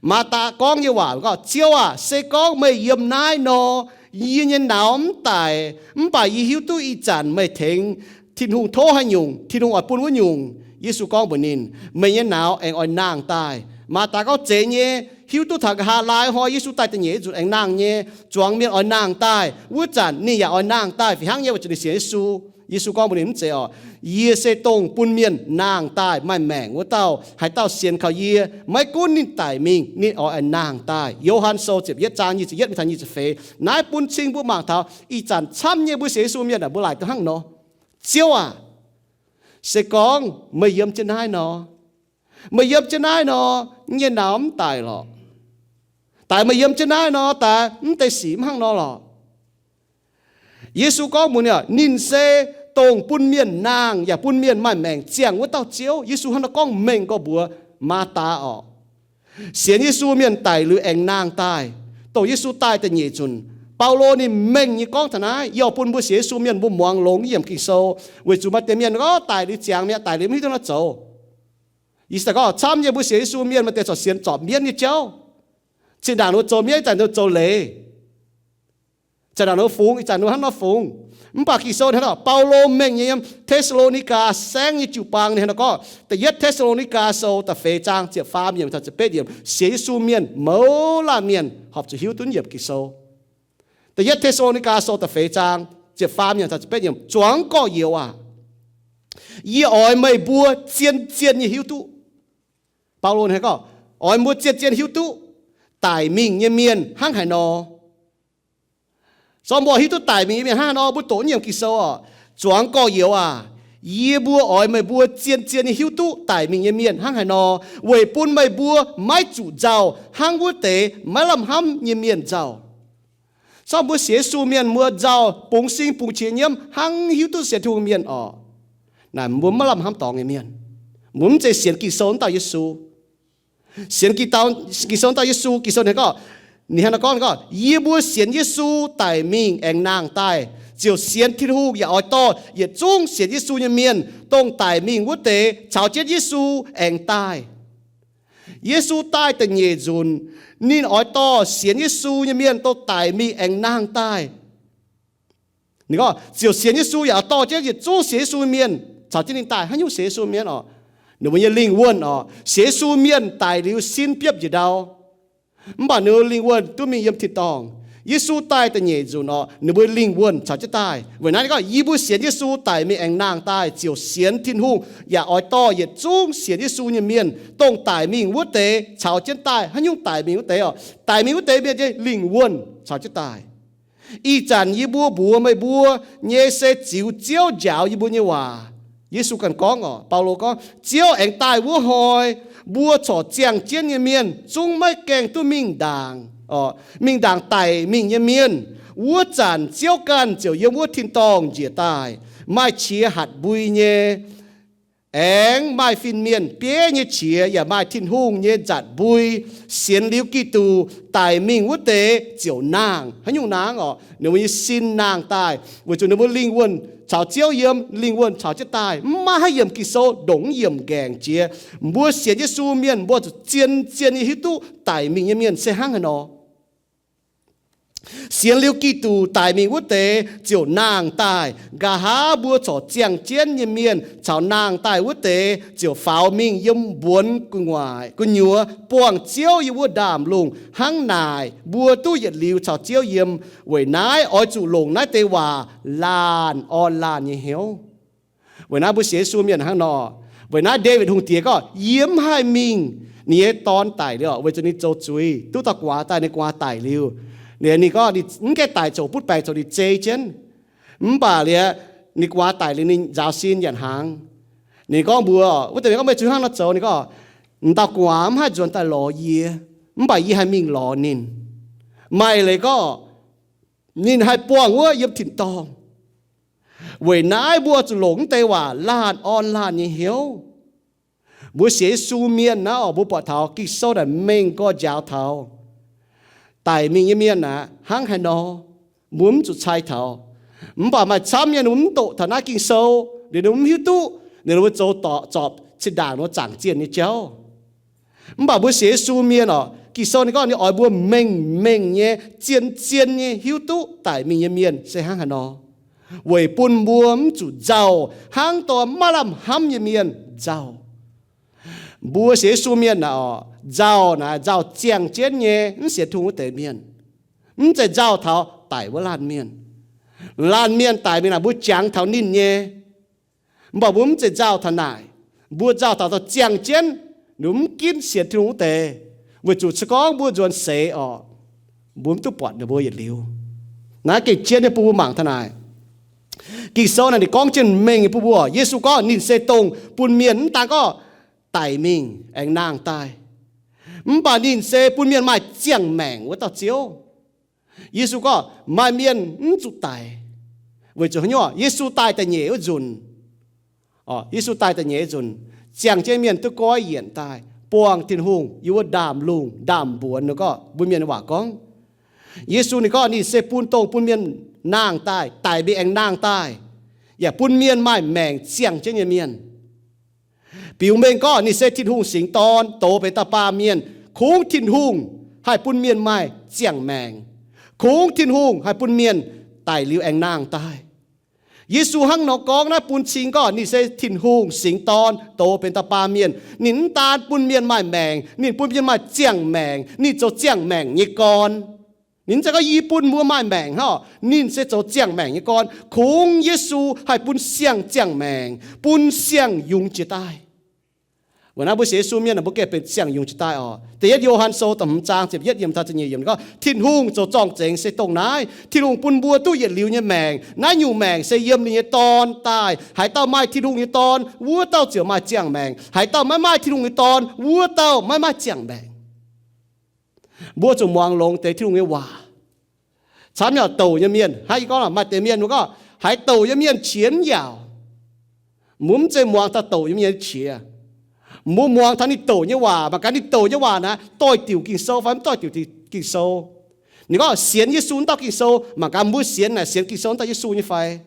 Maa^taa gorngv nyei waac gorngv, Ziouv aah, se gorngv meih yiem naaiv nor, yie nyei nauz mv daic. Mv baac yie hiuv duqv ih zanc meih tengx Tin-Hungh tov haaix nyungc, Tin-Hungh oix bun wuov nyungc. Yesu gorngv mbuox ninh, Meih nyei nauz aengx oix nangh daaih. Maa^taa gorngv, Zeiz nyei. Hiuv duqv taux nqa'haav laai hnoi Yesu daaih da'nyeic nzunc aengx nangh nyei. Zuangx mienh oix nangh daaih. Wuov zanc ninh yaac oix nangh daaih fih hnangv nyei, weic zuqc ninh sienx Yesu. Yesu gorngv mbuox ninh, Mv zeiz orqc. Yie se dongh bun mienh nangh daaih maaih maengc wuov dauh. Haaix dauh sienx kaux yie, maiv gunv ninh daic mingh, ninh oix aengx nangh daaih. Yo^han Sou ziepc yietv zaang nyic ziepc yietv mingh taux nyic ziepc feix. Naaiv bun cing mbuo mangc taux ih zanc camv nyei mbuo sienx Yesu mienh aah, mbuo laaic duqv hnangv nor, Ziouv aah, se gorngv meih yiem jienv naaiv nor, meih yiem jienv naaiv nor, yie nyei nauz mv daic lorqc. Daaix meih yiem jienv naaiv nor, daaix mv deix sic mv hnangv nor lorqc. Yesu gorngv mbuox ninh, ninh se dongh bun mienh nangh yaac bun mienh maaih maengc ziangh wuov dauh Ziouv. Yesu hnangv naaiv gorngv mengh gorx mbuox Maa^taa orqc. Sienx Yesu mienh daic liuz aengx nangh daaih. Dongh Yesu daaih da'nyeic nzunc, Baulo ninh mengh nyei gorngv taux naaiv. Yie oix bun mbuo sienx Yesu mienh mbuo muangx longx yiem Ging-Sou, weic zuqc maaih deix mienh gorngv daic liuz ziangx mi'aqv, daic liuz mv hiuv duqv naaiv zoux. Yie se gorngv camv nyei mbuo sienx Yesu mienh maaih deix corc sienx zorpc mienv nyei jauv. Zinh ndaangc ninh mbuo zoux mienv, ih zanc ninh mbuo zoux leiz. Zinh ndaangc ninh mbuo fungx, ih zanc ninh mbuo hnangv nor fungx. Mv baac Ging-Sou hnangv nor, Baulo mengh nyei yiem Te^saa^lo^ni^gaa saengv nyei jiu-baang ninh hnangv nor gorngv, Da'yietv Te^saa^lo^ni^gaa Sou da'feix zaang ziepc faam yiemc taux ziepc betv yiemc, sienx Yesu mienh mouz laanh mienh horpc zuqc hiuv duqv yiemc Ging-Sou. Da'yietv Te^saa^lo^ni^gaa Sou da'feix zaang ziepc faam yiemc taux ziepc betv yiemc, Zuangx gorx-youz aac, yie oix meih mbuo zien-zien nyei hiuv duqv. Baulo hnangv gorngv, oix mbuo zien-zien hiuv duqv daic mingh nyei mienh hnangv haaix nor. Zorqv mbuo hiuv duqv daic mingh nyei mienh hnangv haaix nor, mbuo doqc yiemc Ging-Sou orqc. Zuangx gorx-youz aac, yie mbuo oix meih mbuo zien-zien nyei hiuv duqv daic mingh nyei mienh hnangv haaix nor, weic bun meih mbuo maiv zuqc nzauh hnangv wuov deix maiv lamh hnamv nyei mienh nzauh. Zorqv mbuo sienx Yesu mienh mbuo nzauh bungx sing bungx qiex nyiemv hnangv hiuv duqv sienx Tin-Hungh mienh orqc. Naaic mbuo maiv lamh hnamv dorngx nyei mienh. Mbuo mv zeiz sienx Ging-Sou wuov dauh Yesu. Sienx Ging-Sou wuov dauh Yesu, Ging-Sou ninh gorngv, ninh hnangv nor gorngv, ninh gorngv, Yie mbuo sienx Yesu daic mingh aengx nangh daaih, ziouc sienx Tin-Hungh yaac oix dorh yietc zungv sienx Yesu nyei mienh, dongh daic mingh wuov deix, caux jienv Yesu aengx daaih. Yesu daaih da'nyeic nzunc, ninh oix dorh sienx Yesu nyei mienh dongh daic mingh aengx nangh daaih. Ninh gorngv ziouc sienx Yesu yaac dorh jienv yietc zungv sienx Yesu mienh caux jienv ninh daaih. Haaix nyungc sienx Yesu mienh orqc? Ninh mbuo nyei lingh wuonh orqc. Sienx Yesu mienh daic liuz sin biopv njiec ndau, mv baac ninh mbuo lingh wuonh duqv mingh yiem tin-dorngh. Yesu daaih da'nyeic nzunc orqc, ninh mbuo lingh wuonh caux jienv daaih. Weic naaiv ninh gorngv, Yie mbuo sienx Yesu daic mingh aengx nangh daaih, ziouc sienx Tin-Hungh yaac oix dorh yietc zungv sienx Yesu nyei mienh dongh daic mingh wuov deix caux jienv daaih. Haaix nyungc daic mingh wuov deix orqc? Daic mingh wuov deix mienh nyei lingh wuonh caux jienv daaih. Ih zanc yie mbuo mbuox meih mbuo nyei se ziux Ziouv njaaux yie mbuo nyei waac. Yesu ganh gorngv orqc, Baulo gorngv, Ziouv aengx daaih wuov hnoi, mbuo corc ziangh jienv nyei mienh zungv maiv gaengh duqv mingh ndaangc, mingh ndaangc daic mingh nyei mienh. Wuov zanc Ziouv ganh ziouc yiem wuov tin-dorngh njiec daaih, maaih qiex hatc mbui nyei Aengx maaih fin-mienh bieiv nyei qiex yaac maaih Tin-Hungh nyei nzatc mbui. Sienx liuz Giduc daic mingh wuov deix ziouc nangh. Haaix nyungc nangh orqc? Ninh mbuo nyei sin nangh daaih, weic zuqc ninh mbuo lingh wuonh caux Ziouv yiem, lingh wuonh caux jienv daaih. Mv maaih haaix yiemc Ging-Sou ndongc yiemc nqaengc jiex. Mbuo sienx Yesu mienh mbuo zuqc zien-zien nyei hiuv duqv daic mingh nyei mienh se hnangv haaix nor. Sienx liuz Giduc daic mingh wuov deix ziouc nangh daaih. Nqa'haav mbuo corc ziangh jienv nyei mienh caux nangh daaih wuov deix ziouc faaux mingh yiem mbuonx gu'nyuoz buangh Ziouv yiem wuov ndaamv-lungh. Hnangv naaic mbuo duqv yietc liuz caux Ziouv yiem. Weic naaiv oix zuqc longc naaiv deix waac laanh orn laanh nyei hnyouv. Weic naaiv mbuo sienx Yesu mienh hnangv nor. Weic naaiv Ndaawitv Hungh Diex gorngv, yie mv haih mingh ninh nyei dorn daic liuz, weic zuqc ninh zoux zuiz duqv dauh gu'nguaaz daaih, ninh gu'nguaaz daic liuz, ninh gorngv ninh mv gaengh daic zoux butv baengc, zoux ninh zei jienv. Mv baac liuz ninh gu'nguaaz daic liuz ninh nzaaux sin nyanc hnaangx. Ninh gorngv mbuox wuov deix mienh gorngv, meih zuqc hnangv nor zoux. Ninh gorngv, m'dauh gu'nguaaz mv haih nzuonx daaih lorz yie, mv baac yie haih mingh lorz ninh. Maaih leiz gorngv ninh haih buangh wuov yiem tin-dorngh. Weic naaiv mbuo zuqc longc mv deix waac laanh orn laanh nyei hnyouv. Mbuo sienx Yesu mienh naaiv orqc, mbuo buatc taux Ging-Sou naaic mengh gorx njaaux taux daic mingh nyei mienh aqv hnangv haaix nor, mbuo mv zuqc cai taux. Mv baac maaih camv nyei ninh mbuo mv doqc taux naaiv Ging-Sou, liuz ninh mbuo mv hiuv duqv, ninh mbuo zoux zorpc zinh ndaangc ninh mbuo zaangc zienh nyei jauv. Mv baac mbuo sienx Yesu mienh orqc, Ging-Sou ninh gorngv ninh oix mbuo mengh mengh nyei, zien-zien nyei hiuv duqv daic mingh nyei mienh se hnangv haaix nor, weic bun mbuo mv zuqc nzauh hnangv dorh maiv lamh hnamv nyei mienh nzauh. Mbuo sienx Yesu mienh naaic orqc, nzauh naaic nzauh ziangh jienv nyei mv sienx Tin-Hungh wuov deix mienh. Mv zeiz nzauh taux daic wuov laanh mienh. Laanh mienh daic mingh naaic mbuo jangx taux ninh nyei. Mv baac mbuo mv zeiz nzauh taux naaic. Mbuo nzauh taux dorh ziangh jienv ninh mbuo mv ginv sienx Tin-Hungh wuov deix, weic zuqc se gorngv mbuo nzuonx seix orqc, mbuo mv duqv buatc ninh mbuo yietc liuz. Naaiv gengh jienv nyei bun mbuo mangc taux naaic. Ging-Sou naaic ninh gorngv jienv mengh nyei bun mbuo. Yesu gorngv ninh se dongh bun mienh mv daan gorngv daic mingh aengx nangh daaih, mv baac ninh se bun mienh maaih ziangh maengc wuov dauh Ziouv. Yesu gorngv maaih mienh mv zuqc daic. Weic zuqc haaix nyungc? Yesu daaih da'nyeic wuov nzunc, Yesu daaih da'nyeic wuov nzunc, ziangh jienv mienh duqv goiv yienc daaih buangh Tin-Hungh yiem wuov ndaamv-lungh ndaamv-mbuonx. Ninh gorngv, mbuo mienh waac gorngv, Yesu ninh gorngv ninh se bun dongh bun mienh nangh daaih, daic mingh aengx nangh daaih, yaac bun mienh maaih maengc ziangh jienv nyei mienh. Biux mengh gorngv ninh se Tin-Hungh singx Dorn, douz benx dauh baamh mienh. Kungx Tin-Hungh haih bun mienh maaih ziangh maengc. Kungx Tin-Hungh haih bun mienh daic liuz aengx nangh daaih. Yesu hnangv nor gorngv naaiv bun cing gorngv ninh se Tin-Hungh singx Dorn, douz benx dauh baamh mienh. Ninh mv daan bun mienh maaih maengc, ninh bun mienh maaih ziangh maengc. Ninh zoux ziangh maengc nyei gorn. Ninh mv zeiz gorngv yie bun mbuo maaih maengc hnangv, ninh se zoux ziangh maengc nyei gorn. Kungx Yesu haih bun siang-ziangh maengc, bun siang-yungz jiex daaih. Weic naaiv mbuo sienx Yesu mienh aah, mbuo gengh benx siang-yungz jiex daaih oc. Da'yietv Yo^han Sou da'hmz zaang ziepc yietv yiemc taux ziepc nyeic yiemc gorngv, Tin-Hungh zoux zorng-zengx se dongh naaiv, Tin-Hungh bun mbuo duqv yietc liuz nyei maengc. Naaiv nyungc maengc se yiem ninh nyei Dorn daaih. Haaix dauh maaih Tin-Hungh nyei Dorn, wuov dauh ziouc maaih ziangh maengc. Haaix dauh maiv maaih Tin-Hungh nyei Dorn, wuov dauh maiv maaih ziangh maengc. Mbuo zuqc muangx longx deix Tin-Hungh nyei waac. Camv nyei douc nyei mienh, hnangv yie gorngv, maaih deix mienh mbuo gorngv, haiz douc nyei mienh qiex mv yaauc. Mbuo mv zeiz muangx taux douc nyei mienh qiex. Mbuo muangx taux ninh douc nyei waac. Mangc gaax ninh douc nyei waac naaic doix-diuc Ging-Sou fai mv doix-diuc Ging-Sou. Ninh gorngv sienx Yesu wuov dauh Ging-Sou, mangc gaax mbuo sienx naaic sienx Ging-Sou wuov dauh Yesu nyei fai.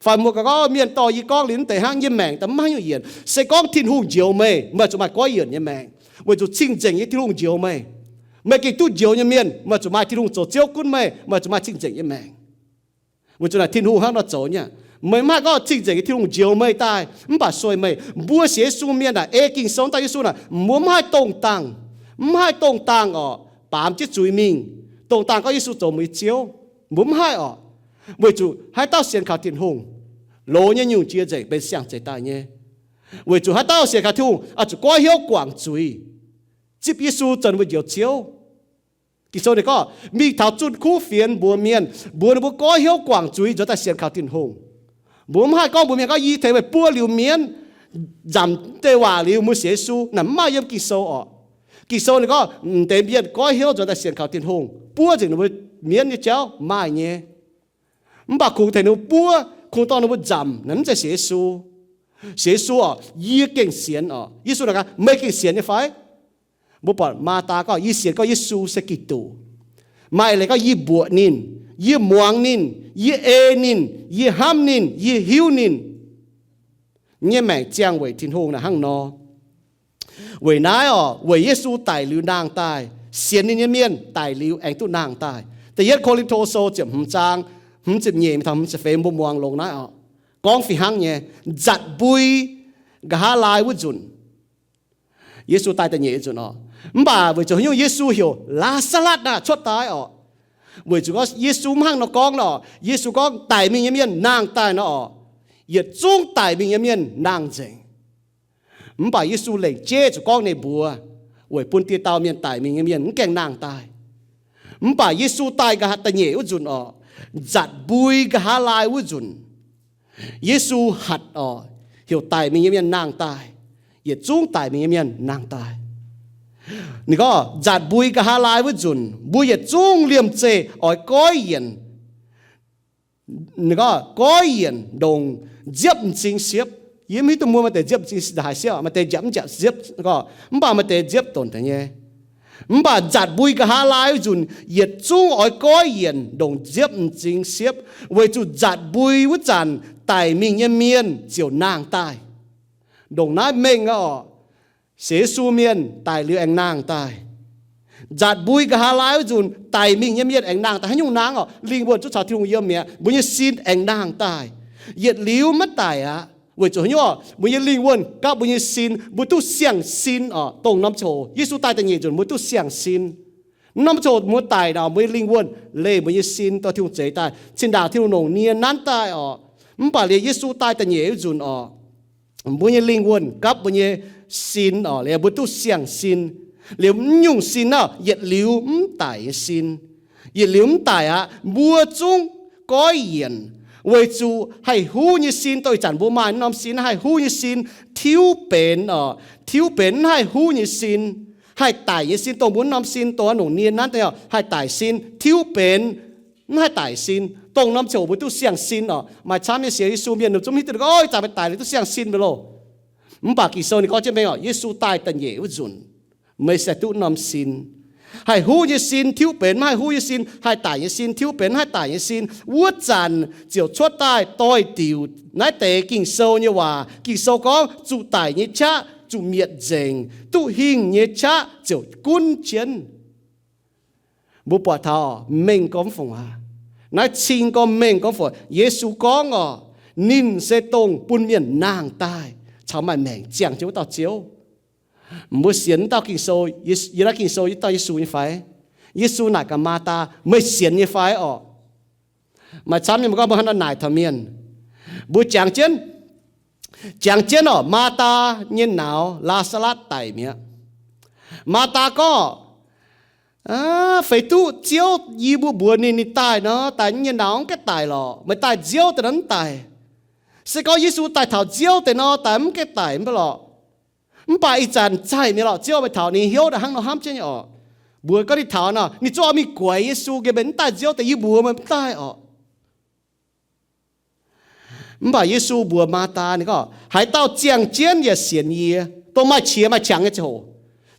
Fai mbuo ganh gorngv, mienh dorh yie gorngv liuz mv deix hnangv, yie maengc daaih mv haih nyungc yienc. Se gorngv Tin-Hungh njoux meih, meih zuqc maaih goiv yienc nyei maengc, weic zuqc cing-nzengc nyei Tin-Hungh njoux meih. Meih gengh duqv njoux nyei mienh, meih zuqc maaih Tin-Hungh zoux Ziouv gunv meih, meih zuqc maaih cing-nzengc nyei maengc. Weic zuqc naaic Tin-Hungh hnangv nor zoux nyei. Meih mv haih gorngv cing-nzengc nyei Tin-Hungh njoux meih daaih mv baac sueih meih. Mbuo sienx Yesu mienh naaic, ei Ging-Sou wuov dauh Yesu naaic, mbuo mv haih dongh dangh, mv haih dongh dangh orqc, baamz jienv zuiz mingh, dongh dangh gorngv Yesu zoux mbuo nyei Ziouv. Mbuo mv haih orqc. Weic zuqc haaix dauh sienx kaux Tin-Hungh, loz nyei nyungc jiex nzengc, benx siang-zeix daaih nyei. Weic zuqc haaix dauh sienx kaux Tin-Hungh oix zuqc goiv hnyouv guangc zuiz, zipv Yesu zoux ninh mbuo Njoux Ziouv. Ging-Sou ninh gorngv, mingh taux zunh kuv fienx mbuox mienh, mbuox ninh mbuo goiv hnyouv guangc zuiz nzuonx daaih sienx kaux Tin-Hungh. Mbuo mv haih gorngv mbuox mienh gorngv, yie tengx meih buov liuz mienv, nzamc deix waac liuz mbuo sienx Yesu. Naaic mv maaih yiem Ging-Sou orqc. Ging-Sou ninh gorngv m'deix mienh goiv hnyouv nzuonx daaih sienx kaux Tin-Hungh, buov nzengc ninh mbuo mienv nyei jauv maaih nyei. Mv baac kungx tengx ninh mbuo buov, kungx dorh ninh mbuo nzamc, naaic mv zeiz sienx Yesu. Sienx Yesu oc, yie gengh sienx oc. Yesu naaic gaax, meih gengh sienx nyei fai? Mbuo buatc Maa^taa gorngv, yie sienx gorngv Yesu se Giduc. Maaih leiz gorngv, yie mbuoqc ninh, yie muangx ninh, yie ei ninh, yie hnamv ninh, yie hiuv ninh. Nyei maengc ziangh weic Tin-Hungh naaic hnangv nor. Weic naaiv oc, weic Yesu daic liuz nangh daaih, sienx ninh nyei mienh daic liuz aengx duqv nangh daaih. Da'yietv Ko^lin^to Sou ziepc hmz zaang hmz ziepc nyeic taux hmz ziepc feix mbuo muangx longx naaiv oc. Gorngv fih hnangv nyei, nzatc mbui nqa'haav laai wuov nzunc, Yesu daaih da'nyeic nzunc oc. Mv baac weic zuqc haaix nyungc Yesu heuc Laa^saa^latv naaic cuotv daaih oc? Weic zuqc gorngv Yesu mv hnangv nor gorngv nor, Yesu gorngv daic mingh nyei mienh nangh daaih nor oc, yietc zungv daic mingh nyei mienh nangh nzengc. Mv baac Yesu lengc jeiv zuqc gorngv ninh mbuox weic bun dieh dauh mienh daic mingh nyei mienh mv gaengh nangh daaih. Mv baac Yesu daaih nqa'haav da'nyeic wuov nzunc oc, nzatc mbui nqa'haav laai wuov nzunc, Yesu hatc oc, heuc daic mingh nyei mienh nangh daaih. Yietc zungv daic mingh nyei mienh nangh daaih. Ninh gorngv nzatc mbui nqa'haav laai wuov nzunc, mbuo yietc zungv liemh zeih oix goiv yienc. Ninh gorngv goiv yienc ndongc nziepv m'zing siepv. Yie mv hiuv duqv mbuo maaih deix nziepv m'zing haaix siepv, maaih deix nziepv mv nziepv siepv, mv baac maaih deix nziepv donx deix nyei. Mv baac nzatc mbui nqa'haav laai wuov nzunc yietc zungv oix goiv yienc ndongc nziepv m'zing siepv, weic zuqc nzatc mbui wuov zanc daic mingh nyei mienh ziouc nangh daaih. Ndongc naaiv mengh aqv oc. Sienx Yesu mienh daic liuz aengx nangh daaih. Nzatc mbui nqa'haav laai wuov nzunc daic mingh nyei mienh aengx nangh daaih. Haaix nyungc nangh oc? Lingh wuonh zungv caux Tin-Hungh yiem mi'aqv. Mbuo nyei sin aengx nangh daaih. Yietc liuz maiv daic aqv. Weic zuqc haaix nyungc oc? Mbuo nyei lingh wuonh gapv mbuo nyei sin, mbuo duqv siang-sin oc. Dongh norm ziangh hoc Yesu daaih da'nyeic nzunc mbuo duqv siang-sin. Norm ziangh hoc mbuo daic nor, mbuo nyei lingh wuonh leih mbuo nyei sin dorh Tin-Hungh zeix daaih. Zinh ndaangc Tin-Hungh longc nie nanv daaih oc. Mv baac liuz Yesu daaih da'nyeic wuov nzunc oc, mbuo nyei lingh wuonh gapv mbuo nyei sin oc, liuz mbuo duqv siang-sin. Liuz mv nyungc sin naaiv, yietc liuz mv daic nyei sin. Yietc liuz mv daic aqv. Mbuo zungv goiv yienc, weic zuqc haih huv nyei sin, dongh ih zanc mbuo maaih norm sin, haih huv nyei sin, tiuv benx oc, tiuv benx mv haih huv nyei sin. Haih daic nyei sin, dongh mbuo norm sin, dongh longc nie nanv daaih oc, haih daic sin, tiuv benx mv haih daic sin. Dongh norm ziangh hoc mbuo duqv siang-sin oc. Maaih camv nyei sienx Yesu mienh ninh zungv hiuv duqv gorngv, ih zanc meih daic liuz duqv siang-sin mv loh. Mv baac Ging-Sou ninh gorngv jienv mengh oc, Yesu daaih da'nyeic wuov nzunc, meih se duqv norm sin. Haih huv nyei sin tiuv benx mv haih huv nyei sin, haih daic nyei sin tiuv benx mv haih daic nyei sin. Wuov zanc ziouc cuotv daaih doix-diuc naaiv deix Ging-Sou nyei waac. Ging-Sou gorngv, zuqc daic nyei qaqv zuqc mietc nzengc, duqv hingh nyei qaqv ziouc gunv jienv. Mbuo buatc taux mengh gormx fungc aqv. Naaiv cing gormx mengh gormx fungc. Yesu gorngv oc, ninh se dongh bun mienh nangh daaih caux maaih maengc ziangh jienv wuov dauh Ziouv. Mbuo sienx wuov dauh Ging-Sou, yiem naaiv Ging-Sou wuov dauh Yesu nyei fai? Yesu naaic gaax Maa^taa, meih sienx nyei fai oc? Maaih camv nyei mbuo gorngv mbuo hnangv naaic taux mienh. Mbuo jangx jienv, jangx jienv oc, Maa^taa nyei nauz, Laa^saa^latv, daic mi'aqv. Maa^taa gorngv, feix duqv Ziouv yie mbuo mbuox ninh, ninh daaih nor, daaih nyei nauz mv gaengh daic lorqc. Meih daaih nziouv deix nor mv daic. Se gorngv Yesu daaih taux nziouv deix nor, daaih mv gaengh daic mv baac lorqc. Mv baac ih zanc zaih mi'aqv lorqc, Ziouv meih taux ninh hnyouv dah hnangv nor hnamv jienv nyei oc. Mbuox gorngv ninh taux nor, ninh zungv oix mingh guaix Yesu, nqemh meih mv daaih nziouv deix, yie mbuox meih mv daaih oc. Mv baac Yesu mbuox Maa^taa, ninh gorngv, haaix dauh ziangh jienv yaac sienx yie, dongh maaih qiex maaih qangx nyei ziangh hoc,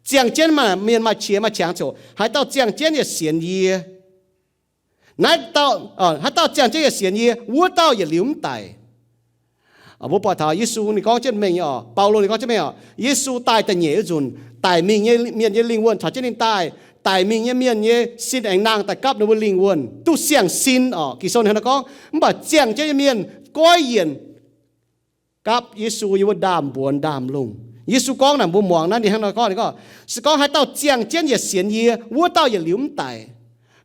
ziangh jienv maaih mienh maaih qiex maaih qangx ziangh hoc, haaix dauh ziangh jienv yaac sienx yie, naaiv dauh, haaix dauh ziangh jienv yaac sienx yie, wuov dauh yietc liuz mv daic. Mbuo buatc taux Yesu ninh gorngv jienv mengh nyei oc, Baulo ninh gorngv jienv mengh oc, Yesu daaih da'nyeic wuov nzunc, daic mingh nyei mienh nyei lingh wuonh caux jienv ninh daaih, daic mingh nyei mienh nyei sin aengx nangh daaih gapv ninh mbuo lingh wuonh, duqv siang-sin oc. Ging-Sou ninh hnangv naaiv gorngv, mv baac ziangh jienv nyei mienh goiv yienc gapv Yesu yiem wuov ndaamv-mbuonx ndaamv-lungh. Yesu gorngv naaic mbuo muangx naaiv ninh hnangv nor gorngv, ninh gorngv, se gorngv haaix dauh ziangh jienv yaac sienx yie, wuov dauh yietc liuz mv daic.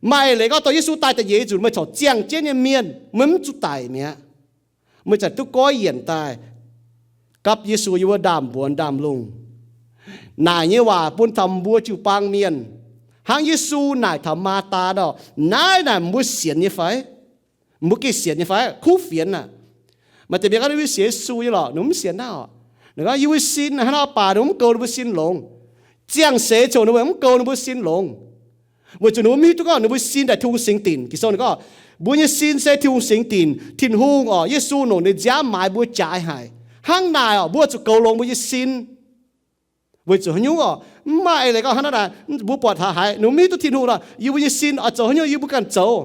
Maaih leiz gorngv dongh Yesu daaih da'nyeic nzunc meih corc ziangh jienv nyei mienh, meih mv zuqc daic mi'aqv. Meih zanc duqv goiv yienc daaih gapv Yesu yiem wuov ndaamv-mbuonx ndaamv-lungh. Naaic nyei waac bun taux mbuo jiu-baang mienh, hnangv Yesu naaic taux Maa^taa nor, naaiv naaic mbuo sienx nyei fai? Mbuo gengh sienx nyei fai? Kuv fienx aqv. Maaih deix mienh gorngv ninh mbuo sienx Yesu nyei lorqc, ninh mbuo mv sienx naaiv oc. Ninh gorngv yie mbuo sin hnangv nor baac ninh mbuo mv goux ninh mbuo sin longx. Ziangh seix ziouc ninh mbuo mv goux ninh mbuo sin longx. Weic zuqc ninh mbuo mv hiuv duqv gorngv ninh mbuo sin daaih Tin-Hungh singx dinc. Ging-Sou ninh gorngv, mbuo nyei sin se Tin-Hungh singx dinc. Tin-Hungh oc, Yesu longc ninh nziaamv maaiz mbuo jaaix haic. Hnangv naaic orqc, mbuo zuqc goux longx mbuo nyei sin. Weic zuqc haaix nyungc orqc? Mv maaih eix leiz gorngv hnangv naaiv, mbuo buatc taux haaix, ninh mbuo mv hiuv duqv Tin-Hungh nor, yie mbuo nyei sin oix zoux haaix nyungc yie mbuo ganh zoux.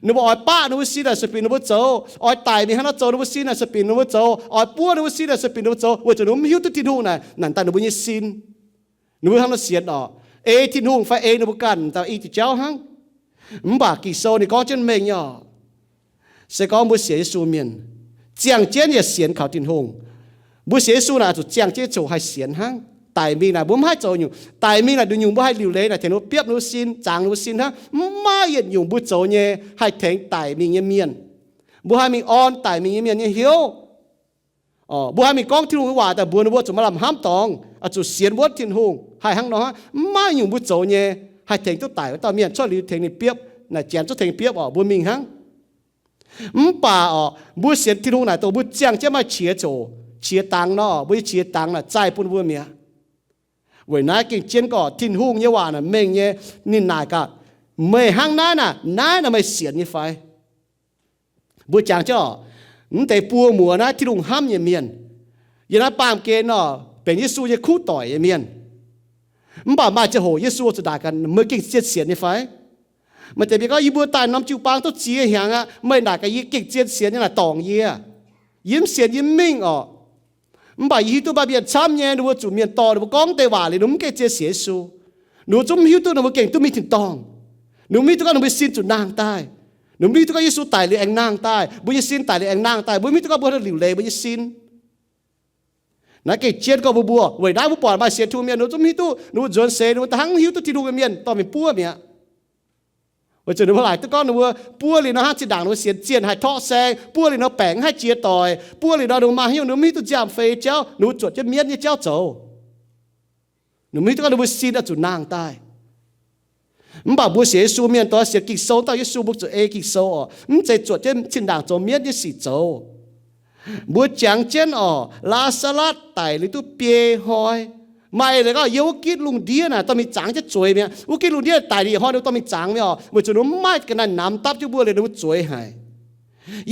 Ninh mbuo oix baqv ninh mbuo sin naaic sueih binc ninh mbuo zoux, oix daic mingh hnangv nor zoux ninh mbuo sin naaic sueih binc ninh mbuo zoux, oix buov ninh mbuo sin naaic sueih binc ninh mbuo zoux, weic zuqc ninh mbuo mv hiuv duqv Tin-Hungh naaic, naaic daaih ninh mbuo nyei sin. Ninh mbuo hnangv nor sienx orqc, ei Tin-Hungh fai ei ninh mbuo ganh daaih i diuc jauv hnangv. Mv baac Ging-Sou ninh gorngv jienv mengh nyei orqc, se gorngv mbuo sienx Yesu mienh, ziangh jienv yaac sienx kaux Tin-Hungh. Mbuo sienx Yesu naaic zuqc ziangh jienv ziouc haih sienx hnangv. Daic mingh naaic mbuo mv haih zoux nyungc. Daic mingh naaic nduqc nyungc mbuo haih liuc leiz naaic tengx ninh mbuo biopv ninh mbuo sin, zaangx ninh mbuo sin hnangv. Mv maaih yietc nyungc mbuo zoux nyei haih tengx daic mingh nyei mienh. Mbuo haih mingh orn daic mingh nyei mienh nyei hnyouv. Mbuo haih mingh gorngv Tin-Hungh nyei waac daaih mbuox ninh mbuo zuqc maaih lamh hnamv dorngx, zuqc sienx wuonv Tin-Hungh, haih hnangv nor hnangv. Mv maaih nyungc mbuo zoux nyei haih tengx duqv daic wuov dauh mienh cuotv liuz tengx ninh biopv, naaic janx cuotv tengx biopv orqc, mbuo mingh hnangv. Mv baac orqc, mbuo sienx Tin-Hungh naaic dongh mbuo ziangh jienv maaih qiex ziouc, qiex dangx nor, mbuo nyei qiex dangx naaic zaih bun mbuo mi'aqv. Weic naaiv gengh jienv gorngv Tin-Hungh nyei waac naaic mengh nyei. Ninh naaic gaax, meih hnangv naaiv naaic, naaiv naaic meih sienx nyei fai? Mbuo jangx jienv orqc, mv deix buo muoz naaiv Tin-Hungh hnamv nyei mienh, yiem naaiv baamh gen orqc, benx Yesu nyei kuv doic nyei mienh. Mv baac maaih ziangh hoc Yesu zuqc naaic gaax, meih gengh zien sienx nyei fai? Maaih deix mienh gorngv, yie mbuo daaih norm jiu-baang duqv ziex hnyangx aqv, meih naaic gaax yie gengh zien sienx nyei naaic dorngc yie. Yie mv sienx yie mv mingh orqc. Mv baac yie hiuv duqv maaih mienh camv nyei, ninh mbuo zuqc mienh dorh ninh mbuo gorngv deix waac liuz, ninh mbuo mv gengh zien sienx Yesu. Ninh mbuo zungv mv hiuv duqv ninh mbuo gengh duqv mingh tin-dorngh. Ninh mbuo mv hiuv duqv gorngv ninh mbuo sin zuqc nangh daaih. Ninh mbuo mv hiuv duqv gorngv Yesu daic liuz aengx nangh daaih, mbuo nyei sin daic liuz aengx nangh daaih, mbuo mv hiuv duqv gorngv mbuo haih liuc leiz mbuo nyei sin. Naaiv gengh jienv gorngv mbuo mbuo, weic naaiv mbuo buatc maaih sienx Tin-Hungh mienh ninh mbuo zungv mv hiuv duqv, ninh mbuo nzuonx seix ninh mbuo da'hnangv mv hiuv duqv Tin-Hungh nyei mienh dorh mingh buov mi'aqv. Weic zuqc ninh mbuo laaic duqv gorngv ninh mbuo buov liuz nor hnangv zinh ndaangc ninh mbuo sienx zienh haih torqv saeng, buov liuz nor baengc mv haih jiex doic, buov liuz nor ninh mbuo maaih haaix nyungc ninh mbuo mv hiuv duqv nziaamv-fei jauv, ninh mbuo zuotc jienv mienv nyei jauv zoux. Ninh mbuo mv hiuv duqv gorngv ninh mbuo sin oix zuqc nangh daaih. Mv baac mbuo sienx Yesu mienh dongh sienx Ging-Sou dauh Yesu, mbuo zuqc ei Ging-Sou orqc, mv zeiz zuotc jienv zinh ndaangc zoux mienv nyei sic zoux. Mbuo jangx jienv orqc, Laa^saa^latv daic liuz duqv biei hnoi. Maaih leiz gorngv yiem wuov gitv lungh ndiev naaic dorh mingh zangx jienv zueiz mi'aqv. Wuov gitv lungh ndiev daic liuz hnoi ninh dorh mingh zangx mi'aqv orqc, weic zuqc ninh mv maaih ga'naaiv namx dapv jienv mbuo liuz ninh mbuo zueiz haic.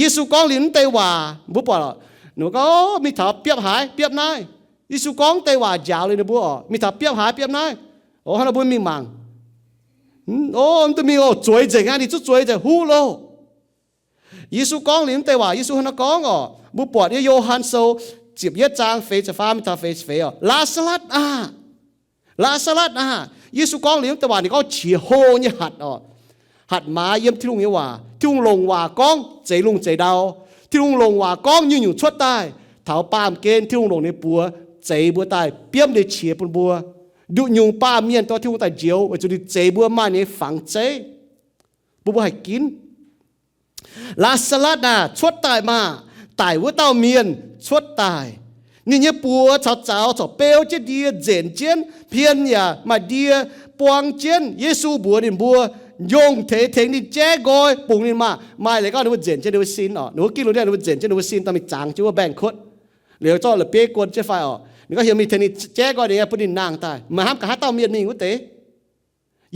Yesu gorngv liuz mv deix waac, mbuo buatc, ninh mbuo gorngv, mingh taux biopv haaix biopv naaiv. Yesu gorngv deix waac njaaux liuz ninh mbuo orqc, mingh taux biopv haaix biopv naaiv. O, hnangv nor mbuo mingh mangc. O, mv duqv mingh oc, zueiz nzengc aqv, ninh zungv zueiz nzengc, huv loh. Yesu gorngv liuz mv deix waac, Yesu hnangv nor gorngv orqc, mbuo buatc nyei Yo^han Sou ziepc yietv zaang feix ziepc faam mingh taux feix ziepc feix orqc, Laa^saa^latv aah! Laa^saa^latv aah! Yesu gorngv liuz mv deix waac ninh gorngv qiex hlo nyei hatc orqc. Hatc maaz yiem Tin-Hungh nyei waac. Tin-Hungh longc waac gorngv zeix lungh zeix ndau. Tin-Hungh longc waac gorngv nyungc-nyungc cuotv daaih. Taux baamh gen Tin-Hungh longc ninh buoz zeix mbuo daaih, biomv ninh qiex bun mbuo. Nduqc nyungc baamh mienh dorh Tin-Hungh daaih njoux weic zuqc ninh zeix mbuo maaih ninh nyei fangx zeiv bun mbuo haih ginv. Laa^saa^latv aah! Cuotv daaih maah! Daic wuov dauh mienh cuotv daaih. Ninh nyei buoz caux zaux corc beu jienv ndie nzenc jienv, hmien yaac maaih ndie buang jienv. Yesu mbuox ninh mbuo, Nyongh teix tengx ninh jaiv nqoi bungx ninh maah! Maaih leiz gorngv ninh mbuo nzenc jienv ninh mbuo sin orqc. Ninh mbuo gitv lungh ndiev ninh mbuo nzenc jienv ninh mbuo sin dorh mingh zangx jienv wuov mbaengx-kuotv. Liuz zorqv la'bieiv guon jienv fai orqc. Ninh gorngv heuc mingh tengx ninh jaiv nqoi, ninh bun ninh nangh daaih. Maaih hnamv gaax haaix dauh mienh mingh wuov deix,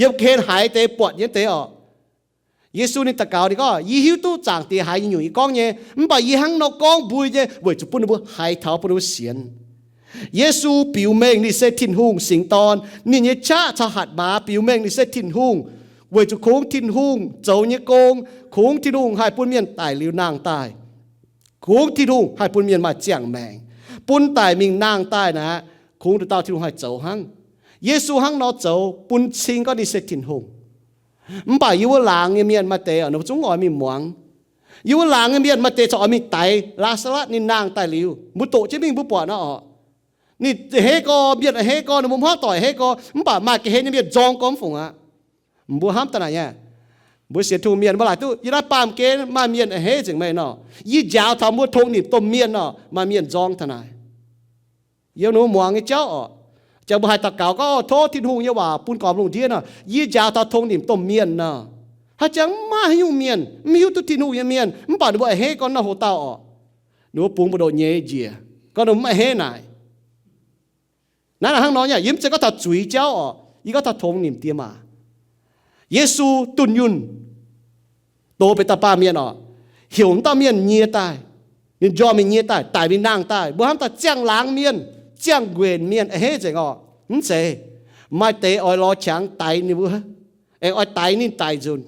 yiem ga'hlen haiz deix buatc nyei deix orqc. Yesu ninh daux gaux ninh gorngv, Yie hiuv duqv Zaangc Diex haiz nyungc-nyungc yie gorngv nyei, mv baac yie hnangv nor gorngv mbuo nyei weic zuqc bun ninh mbuo haiz taux, bun ninh mbuo sienx. Yesu biux mengh ninh se Tin-Hungh singx dorn. Ninh nyei qaqv caux hatc maaz biux mengh ninh se Tin-Hungh, weic zuqc kungx Tin-Hungh zoux nyei gong, kungx Tin-Hungh haih bun mienh daic liuz nangh daaih. Kungx Tin-Hungh haih bun mienh maaih ziangh maengc, bun daic mingh nangh daaih naaic, kungx nduqc dauh Tin-Hungh haih zoux hnangv. Yesu hnangv nor zoux bun cing gorngv ninh se Tin-Hungh. Mv baac yie wuov laangz nyei mienh maaih deix orqc, ninh mbuo zungv oix mingh muangx. Yie wuov laangz nyei mienh maaih deix corc oix mingh daix Laa^saa^latv ninh nangh daaih liuz, mbuo doqc jienv mingh mbuo buatc nor orqc. Ninh a'hneiv gorx, mienh a'hneiv gorx, ninh mbuo hmuangv doic a'hneiv gorx, mv baac maaih ga'hlen nyei mienh nzorng gormx fungc aqv. Mbuo hnamv daaih naaic nyei, mbuo sienx Tin-Hungh mienh mbuo laaic duqv yiem naaiv baamh gen maaih mienh a'hneiv nzengc meih nor. Yie njaaux taux mbuo tongx nimc domh mienh nor, maaih mienh nzorng daaih naaic. Yiem ninh mbuo muangx nyei jauv orqc, jangx mbuo haih daux gaux gorngv, Tov Tin-Hungh nyei waac bun gormx lungh ndiev nor, yie njaaux taux tongx nimc domh mienh nor. Haaix jangx mv maaih haaix nyungc mienh mv hiuv duqv Tin-Hungh nyei mienh, mv baac ninh mbuo a'hneiv gorngv naaiv hoc dauh orqc. Ninh mbuo bungx mbu'ndongx nyei njiec, gorngv ninh mbuo mv a'hneiv naaic. Naaiv hnangv nor nyei, yie mv zeiz gorngv taux zuiz jauv orqc, yie gorngv taux tongx nimc diex maac. Yesu dunh yunh doz benx dauh baamh mienh orqc, heuc wuov dauh mienh nyie daaih. Ninh njormh mingh nyie daaih, daic mingh nangh daaih. Mbuo hnamv daaih ziangh laangz mienh, ziangh nquenc mienh, a'hneiv nzengc orqc. Mv zeiz. Maaih deix oix lorz qangx daix ninh mbuo, aengx oix daix ninh daic nzunc.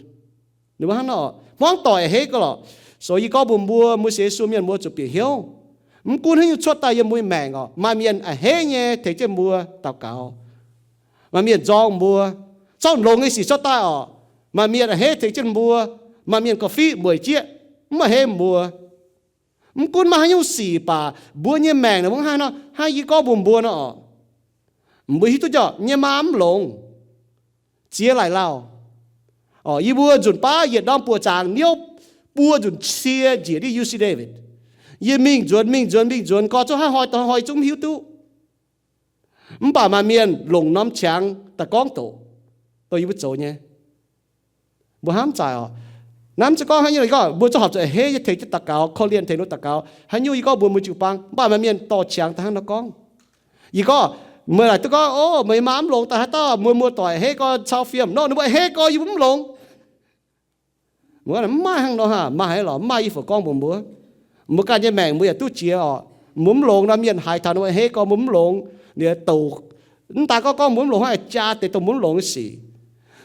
Ninh mbuo hnangv nor, hmuangv doic a'hneiv gauh lorqc. So yie gorngv mbuox mbuo, mbuo sienx Yesu mienh mbuo zuqc bieqc hnyouv. Mv gunv haaix nyungc cuotv daaih yiem mbuo nyei maengc orqc, maaih mienh a'hneiv nyei tengx jienv mbuo daux gaux. Maaih mienh nzorng mbuo. Zorqv longx nyei sic cuotv daaih orqc, maaih mienh a'hneiv tengx jienv mbuo. Maaih mienh gauh fiqv mueic jieqv, mv a'hneiv mbuo. Mv gunv maaih haaix nyungc sic baac mbuo nyei maengc naaic mbuo hnangv haaix nor, hnangv yie gorngv mbuox mbuo nor orqc, mbuo hiuv duqv jauv nyei maa mv longx, ziex laaic lauh. Orqc, yie mbuo nzunc baav yietc norm buoqc zaangc niouv buo nzunc cie njiec div U C Davis. Yie mingh nzuonx, mingh nzuonx, mingh nzuonx, gorx zungv hnangv hoi, dongh hnoi zungv mv hiuv duqv. Mv baac maaih mienh longc norm qangx daaih gorngv doqc, dongh yie mbuo zoux nyei. Mbuo hnamv zaaic orqc. Naaiv mv zeiz gorngv haaix nyungc, gorngv mbuo zungv horpc zuqc a'hneiv nyei tengx jienv daux gaux, korv-lienh tengx ninh daux gaux. Haaix nyungc yie gorngv mbuox mbuo jiu-baang, mv baac maaih mienh dorh qangx daaih hnangv nor gorngv. Yie gorngv, meih laaic duqv gorngv, o, meih maa mv longx daaih haaix dauh, muoz-muoz doic a'hneiv gorx cau fiem nor, ninh mbuo a'hneiv gorx yie mbuo mv longx. Mbuo gorngv, mv maaih hnangv nor haah, maaih haaix lorqc, mv maaih, yie fungc gorngv mbuox mbuo. Mbuo ganh nyei maengc mbuo yaac duqv jiex orqc. Mbuo mv longx nor, mienh haiz taux ninh mbuo a'hneiv gorx mbuo mv longx, ninh douc, mv daan gorngv gorngv mbuo mv longx hnangv, jaa deix dongh mbuo mv longx nyei sic.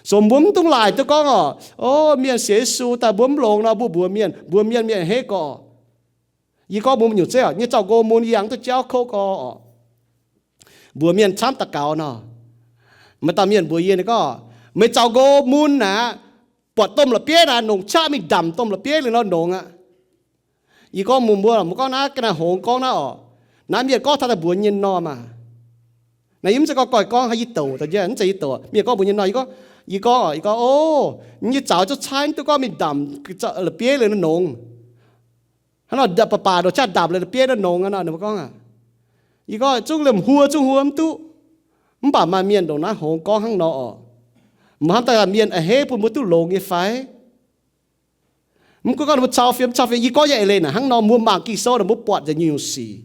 So mbuo mv dungx laaic duqv gorngv orqc, o, mienh sienx Yesu daaih mbuo mv longx nor, mbuo mbuox mienh, mbuox mienh, mienh a'hneiv gorx. Yie gorngv mbuox mbuo nyungc zeiv orqc, yie zaux nqox mun yie yangh duqv jauv kouv gorx orqc. Mbuox mienh camv daux gaux nor, maaih dauh mienh mbuox yie, ninh gorngv, meih zaux nqox mun aqv, buatc domh la'bieiv naaic nongc qaqv mingh ndamc domh la'bieiv liuz nor nongx aqv. Yie gorngv mbuox mbuo, mbuo gorngv naaiv ga'naaiv hngongx gorngv naaiv orqc, naaiv mienh gorngv taux daaih mbuox nyei nor maah. Naaiv yie mv zeiz gorngv goiv gorngv, haaix yie douc daaih, mv zeiz yie douc, mienh gorngv mbuox nyei nor, yie gorngv, yie gorngv, yie gorngv, o, yie zaux zungv caaiv duqv gorngv mingh ndamc la'bieiv liuz nor nongx. Hnangv nor baac baac ndongc qaqv ndamc liuz la'bieiv nor nongx aqv nor, ninh mbuo gorngv aqv. Yie gorngv zungv liemh huo zungv huo mv duqv. Mv baac maaih mienh ndongc naaiv hngongx gorngv hnangv nor orqc. Mbuo hnamv daaih mienh a'hneiv bun mbuo duqv longx nyei fai? Mv gunv gorngv mbuo cau fiem, cau fiem, yie gorngv nyei eix leiz naaic hnangv nor, mbuo mangc Ging-Sou naaic mbuo buatc nzengc nyungc-nyungc sic.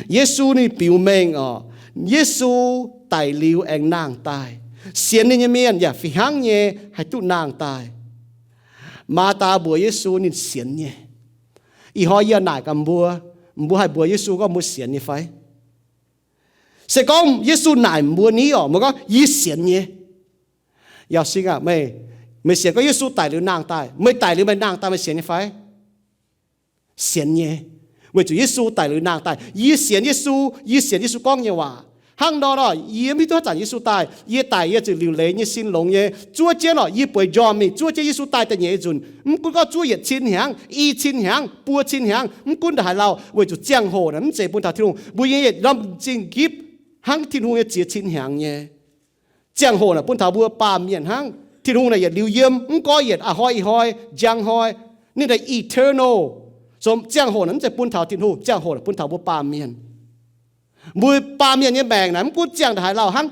Yesu ninh biux mengh orqc, Yesu daic liuz aengx nangh daaih. Sienx ninh nyei mienh yaac fih hnangv nyei haih duqv nangh daaih. Maatao mbuox Yesu ninh sienx nyei. Ih hnoi yie naaic gaax mbuo, mbuo haih mbuox Yesu gorngv mbuo sienx nyei fai? Se gorngv Yesu naaic mbuo ni orqc, mbuo gorngv, yie sienx nyei. Yauz sing aah, meih, meih sienx gorngv Yesu daic liuz nangh daaih, meih daic liuz meih nangh daaih, meih sienx nyei fai? Sienx nyei. Weic zuqc Yesu daic liuz nangh daaih, yie sienx Yesu, yie sienx Yesu gorngv nyei waac. Hnangv nor nor, yie mv hiuv duqv haaix zanc Yesu daaih, yie daic yie zuqc liuc leiz nyei sin longx nyei, zuov jienv orqc, yie bueix njormh mingh zuov jienv Yesu daaih da'nyeic nzunc. Mv gunv gorngv zuov yietc cin hnyangx, i cin hnyangx, buo cin hnyangx, mv gunv ndongc haaix lauh, weic zuqc ziangh hoc naaic mv zeiz bun taux Tin-Hungh. Mbuo nyei yietc norm m'zing nqipv hnangv Tin-Hungh nyei ziex cin hnyangx nyei. Ziangh hoc naaic bun taux mbuo baamh mienh hnangv. Tin-Hungh naaic yietc liuz yiem, mv gorngv yietc a'hnoi ih hnoi, njang hnoi. Ninh naaic eternal. So ziangh hoc naaic mv zeiz bun taux Tin-Hungh, ziangh hoc naaic bun taux mbuo baamh mienh. Mbuo baamh mienh nyei maengc naaic mv gunv ziangh ndongc haaix lauh hnangv,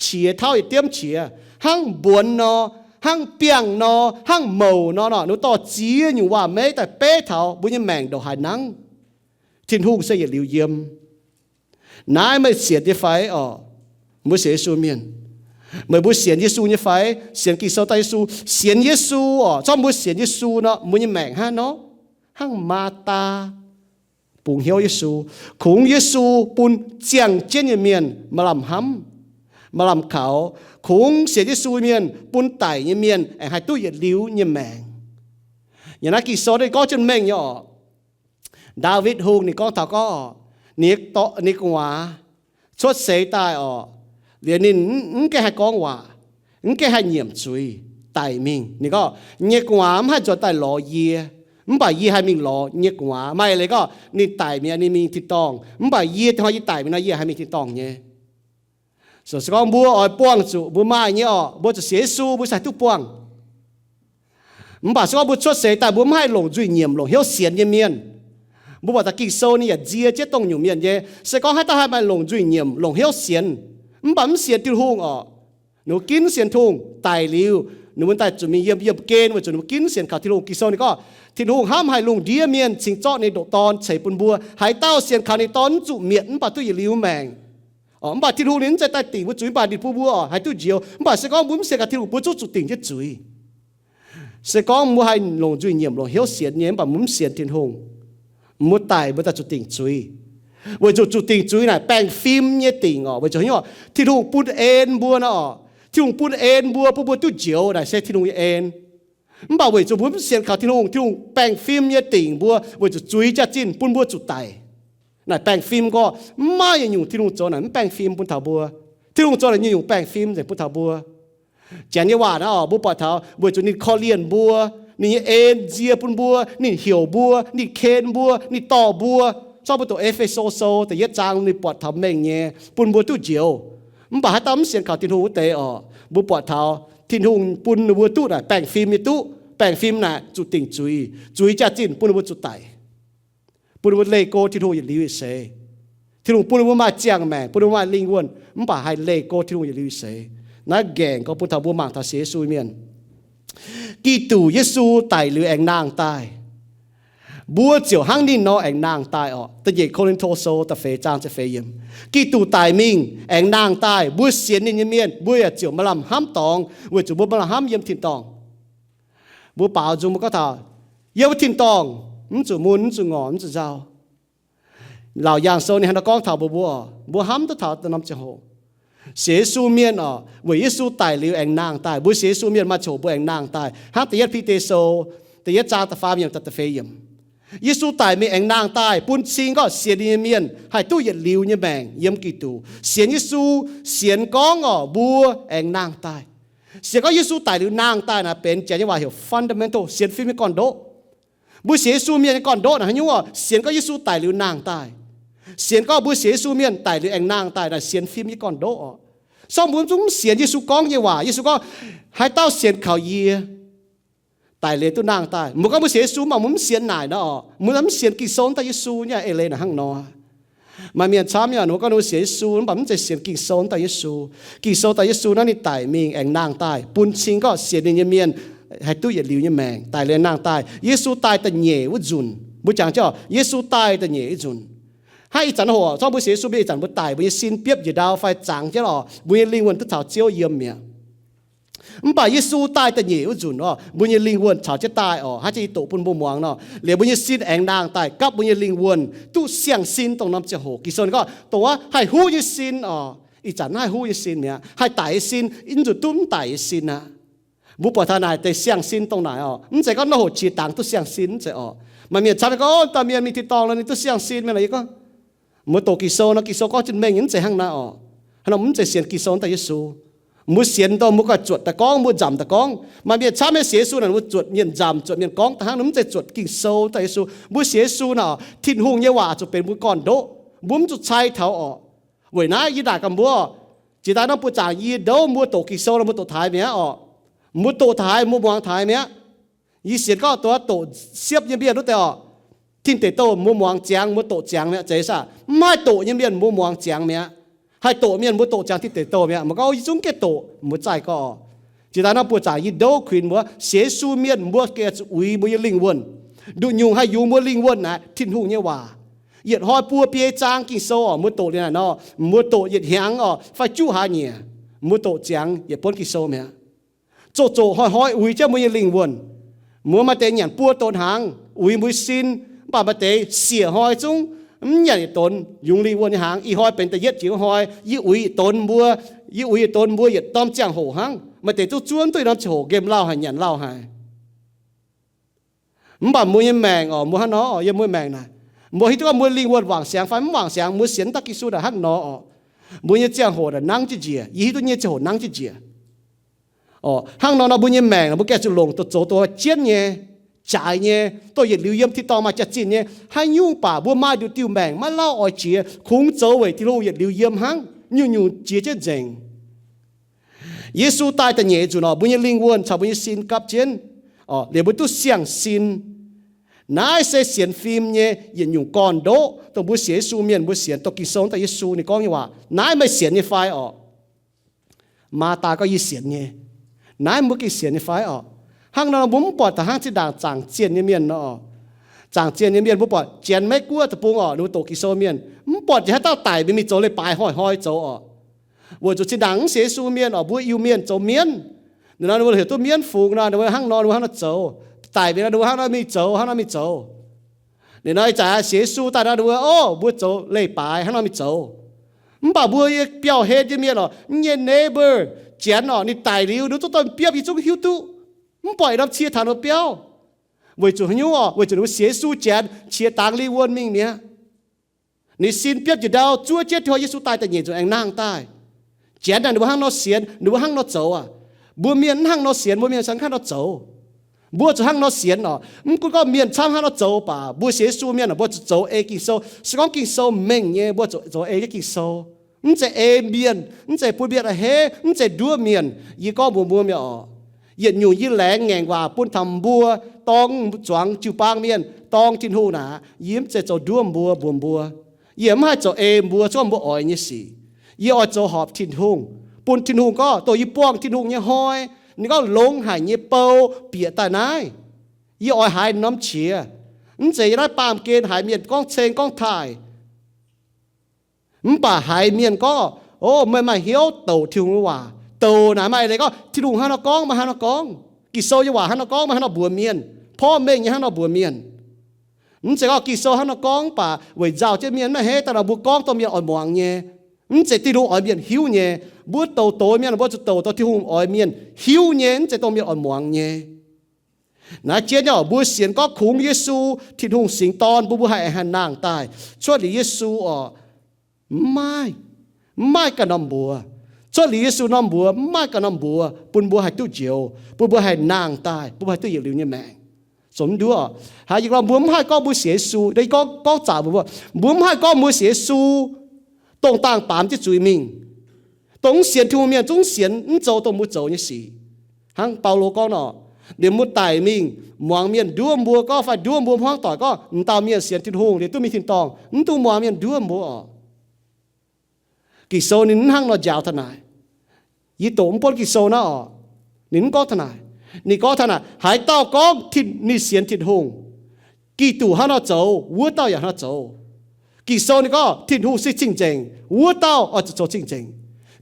qiex tauv yietc diemv qiex, hnangv mbuonx nor, hnangv biangh nor, hnangv mouc nor, nor, ninh dorh ziex nyungc waac-meiv daaih beiv taux mbuo nyei maengc ndongc haaix nangv. Tin-Hungh se yietc liuz yiem. Naaiv meih sienx nyei fai orqc? Mbuo sienx Yesu mienh, meih mbuo sienx Yesu nyei fai? Sienx Ging-Sou daaih Yesu, sienx Yesu orqc? Zorqv mbuo sienx Yesu nor, mbuo nyei maengc hnangv nor, hnangv Maatao bungx hnyouv Yesu, kungx Yesu bun ziangh jienv nyei mienh maaih lamh hnamv, maaih lamh kaux, kungx sienx Yesu mienh bun daic nyei mienh aengx haih duqv yietc liuz nyei maengc. Yiem naaiv Ging-Sou ninh gorngv jienv mengh nyei orqc. Ndaawitv Hungh ninh gorngv taux gorngv, ninh, ninh gu'nguaaz cuotv seix daaih orqc, liuz ninh mv gaengh haih gorngv waac, mv gaengh haih nyiemc zuiz, daic mingh. Ninh gorngv, nyei gu'nguaaz mv haih nzuonx daaih lorz yie, mv baac yie haih mingh lorz nyei gu'nguaaz. Maaih leiz gorngv ninh daic mi'aqv, ninh mingh tin-dorngh, mv baac yie, hnoi yie daic mingh nor, yie haih mingh tin-dorngh nyei. So se gorngv mbuo oix buangh zuqc mbuo maaih nyei orqc, mbuo zuqc sienx Yesu mbuo se haih duqv buangh. Mv baac se gorngv mbuo cuotv seix daaih mbuo mv haih longc nzuih nyiemc longc hnyouv sienx nyei mienh, mbuo buatc daaih Ging-Sou ninh yaac nzie jienv dongh nyungc mienh nyei. Se gorngv haaix dauh haih maaih longc nzuih nyiemc longc hnyouv sienx, mv baac mv sienx Tin-Hungh orqc, ninh mbuo ginv sienx Tin-Hungh daic liuz, ninh mbuo daaih zuqc mingh yiem, yiem gen weic zuqc ninh mbuo ginv sienx kaux Tin-Hungh. Ging-Sou ninh gorngv, Tin-Hungh hnamv haic lungh ndiev mienh cingx zorqv ninh ndoqc Dorn ceix bun mbuo. Haaix dauh sienx kaux ninh Dorn mv zuqc mietc mv baac duqv yietc liuz maengc. Orqc, mv baac Tin-Hungh ninh mv zeiz daaih dingc mbuo zuiz, mv baac ninh bun mbuo orqc haih duqv njoux. Mv baac se gorngv mbuo mv sienx kaux Tin-Hungh, mbuo zungv zuqc dingc jienv zuiz. Se gorngv mbuo haih longc nzuih nyiemc longc hnyouv sienx nyei, mv baac mbuo mv sienx Tin-Hungh, Mbuo daic mbuo daaih zuqc dingc zuiz. Weic zuqc zuqc dingc zuiz naaic baengh fim nyei dingc orqc. Weic zuqc haaix nyungc? Tin-Hungh bun en mbuo nor orqc. Tin-Hungh bun en mbuo, bun mbuo duqv njoux naaic se Tin-Hungh nyei en. Mv baac weic zuqc mbuo mv sienx kaux Tin-Hungh, Tin-Hungh baengh fim nyei dingc mbuo weic zuqc zuiz jaax-zinh bun mbuo zuqc daic. Naaic baengh fim gorngv mv maaih yietc nyungc Tin-Hungh zoux naaic mv baengh fim bun taux mbuo. Tin-Hungh zoux naaic nyungc-nyungc baengh fim nzengc bun taux mbuo. Janx nyei waac naaiv orqc, mbuo buatc taux weic zuqc ninh korv-lienh mbuo, ninh nyei en nzie bun mbuo, ninh heuc mbuo, ninh ken mbuo, ninh dorh mbuo. Zorqv mbuo doqc E^fe^so Sou da'yietv zaang ninh buatc taux mengh nyei bun mbuo duqv njoux. Mv baac haaix dauh mv sienx kaux Tin-Hungh wuov deix orqc, mbuo buatc taux Tin-Hungh bun ninh mbuo duqv naaic baengh fim nyei duqv. Baengh fim naaic zuqc dingc zuiz. Zuiz jaax-zinh bun ninh mbuo zuqc daic, bun ninh mbuo leih go Tin-Hungh yietc liuz yietc seix. Tin-Hungh bun ninh mbuo maaih ziangh maengc, bun ninh mbuo maaih lingh wuonh, mv baac haih leih go Tin-Hungh yietc liuz yietc seix. Naaiv nqaengc gorngv bun taux mbuo mangc taux sienx Yesu mienh. Giduc Yesu daic liuz aengx nangh daaih, mbuo ziouc hnangv ninh nor aengx nangh daaih orqc. Da'nyeic Ko^lin^to Sou da'feix zaang ziepc feix yiemc. Giduc daic mingh aengx nangh daaih, mbuo sienx ninh nyei mienh mbuo yaac ziouc maaih lamh hnamv dorngx, weic zuqc mbuo maaih lamh hnamv yiem tin-dorngh. Mbuo baaux nzung mbuo gorngv taux, yiem wuov tin-dorngh mv zuqc mun, mv zuqc ngorc, mv zuqc nzauh. Laauc Yaangh Sou ninh hnangv nor gorngv taux mbuo, mbuo, mbuo hnamv duqv taux da'norm ziangh hoc. Sienx Yesu mienh orqc, weic Yesu daic liuz aengx nangh daaih. Mbuo sienx Yesu mienh maaih ziangh hoc mbuo aengx nangh daaih. Hnangv da'yietv Bide Sou da'yietv zaang da'faam yiemc taux da'feix yiemc. Yesu daic mingh aengx nangh daaih bun cing gorngv sienx ninh nyei mienh haih duqv yietc liuz nyei maengc yiem Giduc. Sienx Yesu, sienx gorngv orqc mbuo aengx nangh daaih. Sienx gorngv Yesu daic liuz nangh daaih naaic benx janx nyei waac heuc fundamental, sienx fim nyei gorn-ndoqv. Mbuo sienx Yesu mienh nyei gorn-ndoqv naaic haaix nyungc orqc? Sienx gorngv Yesu daic liuz nangh daaih. Sienx gorngv mbuo sienx Yesu mienh daic liuz aengx nangh daaih naaic sienx fim nyei gorn-ndoqv orqc. Sorng mbuo zungv mv sienx Yesu gorngv nyei waac. Yesu gorngv, haaix dauh sienx kaux yie, daic liuz duqv nangh daaih. Mbuo gorngv mbuo sienx Yesu mv baac mbuo mv sienx naaic nor orqc, mbuo mv sienx Ging-Sou daaih Yesu nyei eix leiz naaic hnangv nor. Maaih mienh camv nyei, ninh mbuo gorngv ninh mbuo sienx Yesu mv baac mv zeiz sienx Ging-Sou daaih Yesu. Ging-Sou daaih Yesu naaiv ninh daic mingh aengx nangh daaih bun cing gorngv sienx ninh nyei mienh haih duqv yietc liuz nyei maengc. Daic liuz nangh daaih, Yesu daaih da'nyeic wuov nzunc, mbuo jangx jienv orqc, Yesu daaih da'nyeic wuov nzunc. Hnangv ih zanc hoc zorngv mbuo sienx Yesu mienh ih zanc mbuo daic, mbuo nyei sin biopv njiec ndau fai zangx jienv orqc, mbuo nyei lingh wuonh duqv caux Ziouv yiem mi'aqv. Mv baac Yesu daaih da'nyeic wuov nzunc orqc, mbuo nyei lingh wuonh caux jienv daaih orqc, hnangv jienv yie doqc bun mbuo muangx nor, liuz mbuo nyei sin aengx nangh daaih gapv mbuo nyei lingh wuonh duqv siang-sin dongh norm ziangh hoc. Ging-Sou ninh gorngv dongh wuov haih huv nyei sin orqc, ih zanc haih huv nyei sin mi'aqv, haih daic nyei sin, mv zuqc duqv mv daic nyei sin aqv. Mbuo buatc taux naaic deix siang-sin dongh naaic orqc, mv zeiz gorngv norm hoc qiex dangx duqv siang-sin, mv zeiz orqc. Maaih mienh camv gorngv, o, dauh mienh mingh tin-dorngh nor ninh duqv siang-sin mienh lorqc. Yie gorngv, mbuo doqc Ging-Sou nor, Ging-Sou gorngv jienv mengh nyei, mv zeiz hnangv naaiv orqc. Hnangv nor mv zeiz sienx Ging-Sou daaih Yesu. Mbuo sienx dongh mbuo ganh zuotc daaih gorngv, mbuo nzamc daaih gorngv. Maaih mienh camv nyei sienx Yesu naaic mbuo zuotc mienh nzamc, zuotc mienh gorngv daaih hnangv, mv zeiz zuotc Ging-Sou daaih Yesu. Mbuo sienx Yesu naaic, Tin-Hungh nyei waac zuqc benx mbuo gorn-ndoqv. Mbuo mv zuqc cai taux orqc. Weic naaiv yie naaic gaax mbuo, jiex daaih norm buoz-zaangc yie ndoqv mbuo doqc Ging-Sou nor mbuo doqc taaix mi'aqv orqc. Mbuo doqc taaix, mbuo muangx taaix mi'aqv. Yie sienx gorngv doqc siepv nyei mienh wuov deix orqc, Tin Deic Douh mbuo muangx ziangx, mbuo doqc ziangx mi'aqv. Zeiz saah? Mv haih doqc nyei mienh mbuo muangx ziangx mi'aqv. Haih doqc mienh mbuo doqc ziangx Tin Deic Douh mi'aqv. Mbuo gorngv yie zungv gengh doqc, mbuo zaih gorngv orqc. Jiex daaih norm buoz-zaangc yie ndoqv kuinx mbuo, sienx Yesu mienh mbuo gengh zuqc uix mbuo nyei lingh wuonh. Nduqc nyungc haih yungz mbuo lingh wuonh naaic Tin-Hungh nyei waac. Yietc hnoi buo biei zaang Ging-Sou orqc, mbuo doqc liuz naaic nor, mbuo doqc yietc hnyangx orqc fai juqv hlaax nyieqc, mbuo doqc ziangx yietc buonv Ging-Sou mi'aqv. Zoqc zoqc hnoi hnoi uix jienv mbuo nyei lingh wuonh. Mbuo maaih deix nyanc buo donx hnaangx uix mbuo sin, mv baac maaih deix siec hnoi zungv mv nyanc yietc donx yungz lingh wuonh nyei hnaangx. Ih hnoi benx da'yietv jiex wuov hnoi, yie uix yietc donx mbuo, yie uix yietc donx mbuo yietc norm ziangh hoc hnangv. Maaih deix zungv zuov mv duqv norm ziangh hoc nqemh lauh haic, nyanc lauh haic. Mv baac mbuo nyei maengc orqc, mbuo hnangv nor, yiem mbuo maengc naaic, mbuo hiuv duqv gorngv mbuo lingh wuonh wangc siangx fai mv wangc siangx, mbuo sienx daaih Yesu naaic hnangv nor orqc. Mbuo nyei ziangh hoc naaic nangv jienv njiec, yie hiuv duqv nyei ziangh hoc nangv jienv njiec. Orqc, hnangv nor nor mbuo nyei maengc naaic mbuo gengh zuqc longc duqv zoux dongh jienv nyei, jaaix nyei, dongh yietc liuz yiem tin-dorngh maaih jaax-zinh nyei. Haaix nyungc baac mbuo maaih nduqc diuh maengc maiv lauh oix jiex, kungx zoux weic Tin-Hungh yietc liuz yiem hnangv. Nyungc-nyungc jiex jienv nzengc. Yesu daaih da'nyeic nzunc orqc, mbuo nyei lingh wuonh caux mbuo nyei sin gapv jienv, orqc, liuz mbuo duqv siang-sin. Naaiv se sienx fim nyei yietc nyungc gorn-ndoqv, dongh mbuo sienx Yesu mienh mbuo sienx, dongh Ging-Sou daaih Yesu ninh gorngv nyei waac. Naaiv meih sienx nyei fai orqc? Maa^taa gorngv, yie sienx nyei. Naaiv mbuo gengh sienx nyei fai orqc? Hnangv nor mbuo mv buatc da'hnangv zinh ndaangc zaangc zienh nyei mienh nor orqc. Zaangc zienh nyei mienh mbuo buatc Janx, Meiv-Guoqv deic-bung orqc, ninh mbuo doqc Ging-Sou mienh, mv buatc jiex haaix dauh daic mingh mingh zoux leiz-baaix hnoi-hnoi zoux orqc. Weic zuqc zinh ndaangc mv sienx Yesu mienh orqc, mbuo Iu-Mienh zoux mienv. Ninh nor ninh mbuo heuc duqv mienv fungx nor, ninh mbuo hnangv nor, ninh mbuo hnangv nor zoux. Daic mingh nor, ninh mbuo hnangv nor mingh zoux, hnangv nor mingh zoux. Ninh nor ih zanc sienx Yesu daaih nor, ninh mbuo, o, mbuo zoux leiz-baaix hnangv nor mingh zoux. Mv baac mbuo nyei biauv-hlen nyei mienh oc, mv nyei neighbor, janx oc, ninh daic liuz ninh zungv dorh biopv, yie zungv hiuv duqv. Mv buatc norm cie taux ninh mbuo biauv. Weic zuqc haaix nyungc oc? Weic zuqc ninh mbuo sienx Yesu janx qiex dangx lingh wuonh mingh mi'aqv. Ninh sin biopv njiec ndau, zuov jienv hnoi Yesu daaih da'nyeic nzunc aengx nangh daaih. Janx naaic ninh mbuo hnangv nor sienx, ninh mbuo hnangv nor zoux aqv. Mbuo mienh mv hnangv nor sienx, mbuo mienh se hnangv nor zoux. Mbuo zuqc hnangv nor sienx oc. Mv gunv gorngv mienh camv hnangv nor zoux baac mbuo sienx Yesu mienh oc, mbuo zuqc zoux ei Ging-Sou. Se gorngv Ging-Sou mengh nyei, mbuo zuqc zoux ei jienv Ging-Sou. Mv zeiz ei mienh, mv zeiz bun mienh a'hneiv, mv zeiz nduov mienh. Yie gorngv mbuox mbuo mienh oc, yietc nyungc yie laengz ngaengc waac bun taux mbuo dorng zuangx jiu-baang mienh, dorng Tin-Hungh naaic, yie mv zeiz zoux nduov mbuo mbuox mbuo. Yie mv haih zoux ei mbuo se gorngv mbuo oix nyei sic. Yie oix zoux horpc Tin-Hungh, bun Tin-Hungh gorngv dongh yie buangh Tin-Hungh nyei hnoi, ninh gorngv longx haic nyei bou bieqc daaih naaiv. Yie oix haiz norm qiex. Mv zeiz yie naaiv baamh gen haiz mienh gorngv ceng gorngv taaih. Mv baac haiz mienh gorngv, o, meih maaih hnyouv douc Tin-Hungh nyei waac. Douc naaic maaih leiz gorngv Tin-Hungh hnangv nor gorngv, maaih hnangv nor gorngv. Ging-Sou nyei waac hnangv nor gorngv, maaih hnangv nor mbuox mienh. Porv mengh nyei hnangv nor mbuox mienh. Mv zeiz gorngv Ging-Sou hnangv nor gorngv baac weic nzauh jienv mienh maiv a'hneiv daaih nor mbuo gorngv dongh mienh oix muangx nyei. Mv zeiz Tin-Hungh oix mienh hiuv nyei. Mbuo douc douc mienh mbuo zuqc douc dongh Tin-Hungh oix mienh hiuv nyei, mv zeiz dongh mienh oix muangx nyei. Naaiv jienv nyei oc, mbuo sienx gorngv kungx Yesu, Tin-Hungh singx Dorn, mbuo mbuo haih aengx haih nangh daaih. Cuotv liuz Yesu oc, mv maaih, mv maaih ganh norm mbuox. Cuotv liuz Yesu norm mbuox mv maaih ganh norm mbuox bun mbuo haih duqv njoux, bun mbuo haih nangh daaih, bun mbuo haih duqv yietc liuz nyei maengc. Zoux mv nduov oc. Haaix nyungc gorngv mbuo mv haih gorngv mbuo sienx Yesu, gorngv, gorngv zaqc mbuo, mbuo mv haih gorngv mbuo sienx Yesu dongh dangh baamz jienv zuiz mingh. Dongh mv sienx Tin-Hungh mienh zungv sienx mv zoux dongh mbuo zoux nyei sic. Hnangv Baulo gorngv nor, ninh mbuo daic mingh muangx mienh nduov mbuo gorngv fai nduov mbuo hmuangv doic gorngv, m'dauh mienh sienx Tin-Hungh liuz duqv mingh tin-dorngh, mv dungx muangx mienh nduov mbuo oc. Ging-Sou ninh mv hnangv nor njaaux taux naaic. Yie doqc mv buonv Ging-Sou naaiv oc, ninh mv gorngv taux naaic. Ninh gorngv taux naaic, haaix dauh gorngv ninh sienx Tin-Hungh, Giduc hnangv nor zoux, wuov dauh yaac hnangv nor zoux. Ging-Sou ninh gorngv Tin-Hungh se cing-nzengc, wuov dauh oix zuqc zoux cing-nzengc.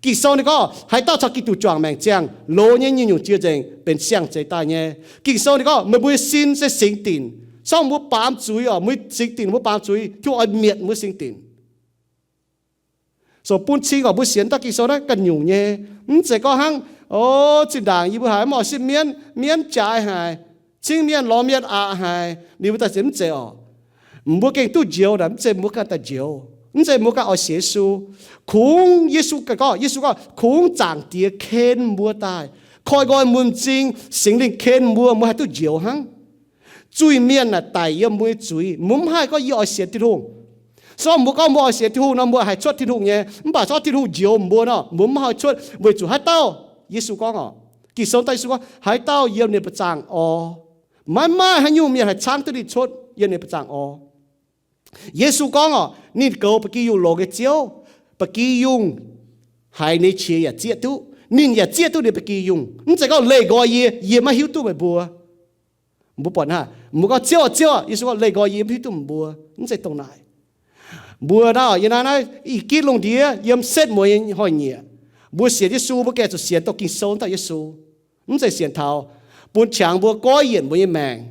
Ging-Sou ninh gorngv haaix dauh caux Giduc juangc maengc ziangh, loz nyei nyungc-nyungc jiex nzengc, benx siang-zeix daaih nyei. Ging-Sou ninh gorngv meih mbuo nyei sin se singx dinc. Se gorngv mbuo baamz zuiz oc, mbuo singx dinc, mbuo baamz zuiz, Tin-Hungh oix mietc mbuo singx dinc. So bun cing oc, mbuo sienx daaih Ging-Sou naaiv ganh nyungc nyei. Mv zeiz gorngv hnangv, o, zinh ndaangc yie mbuo haiz mv oix sipv mienv, mienv jaaix haic, cingv mienh lorz mienh aqc haic, liuz mbuo daaih sienx, mv zeiz oc. Mbuo gengh duqv njoux naaic mv zeiz mbuo ganh daaih njoux, mv zeiz mbuo ganh oix sienx Yesu. Kungx Yesu ganh gorngv, Yesu gorngv, kungx Zaangc Diex ken mbuo daaih, koi nqoi mbuo m'zing, Singx Lingh ken mbuo, mbuo haih duqv njoux hnangv. Zuiz-mienh naaic daic yiem mbuo nyei zuiz. Mbuo mv haih gorngv yie oix sienx Tin-Hungh. Se gorngv mbuo gorngv mbuo oix sienx Tin-Hungh nor, mbuo haih cuotv Tin-Hungh nyei. Mv baac se gorngv Tin-Hungh njoux mbuo nor, mbuo mv haih cuotv, weic zuqc haaix dauh, Yesu gorngv oc, Ging-Sou daaih Yesu gorngv, haaix dauh yiem ninh mba'zangc orv, maiv maaih haaix nyungc mienh haih caangv duqv ninh cuotv yiem ninh mba'zangc orv. Yesu gorngv oc, ninh goux ba'gi yungh longx nyei Ziouv. Ba'gi yungh haiz ninh qiex yaac zieqv duqv. Ninh yaac zieqv duqv ninh ba'gi yungh. Mv zeiz gorngv leih nqoi yie, yie maiv hiuv duqv meih mbuo. Mbuo buatc hnangv, mbuo gorngv, Ziouv, Ziouv, Yesu gorngv, leih nqoi yie mv hiuv duqv meih mbuo. Mv zeiz dongh naaic. Mbuo naaiv, yie naaiv naaiv i gitv lungh ndiev yiem setv mueiz nyei hnoi-nyieqc, mbuo sienx Yesu, mbuo gengh zuqc sienx dongh Ging-Sou daaih Yesu. Mv zeiz sienx taux bun qangx mbuo goiv yienc mbuo nyei maengc.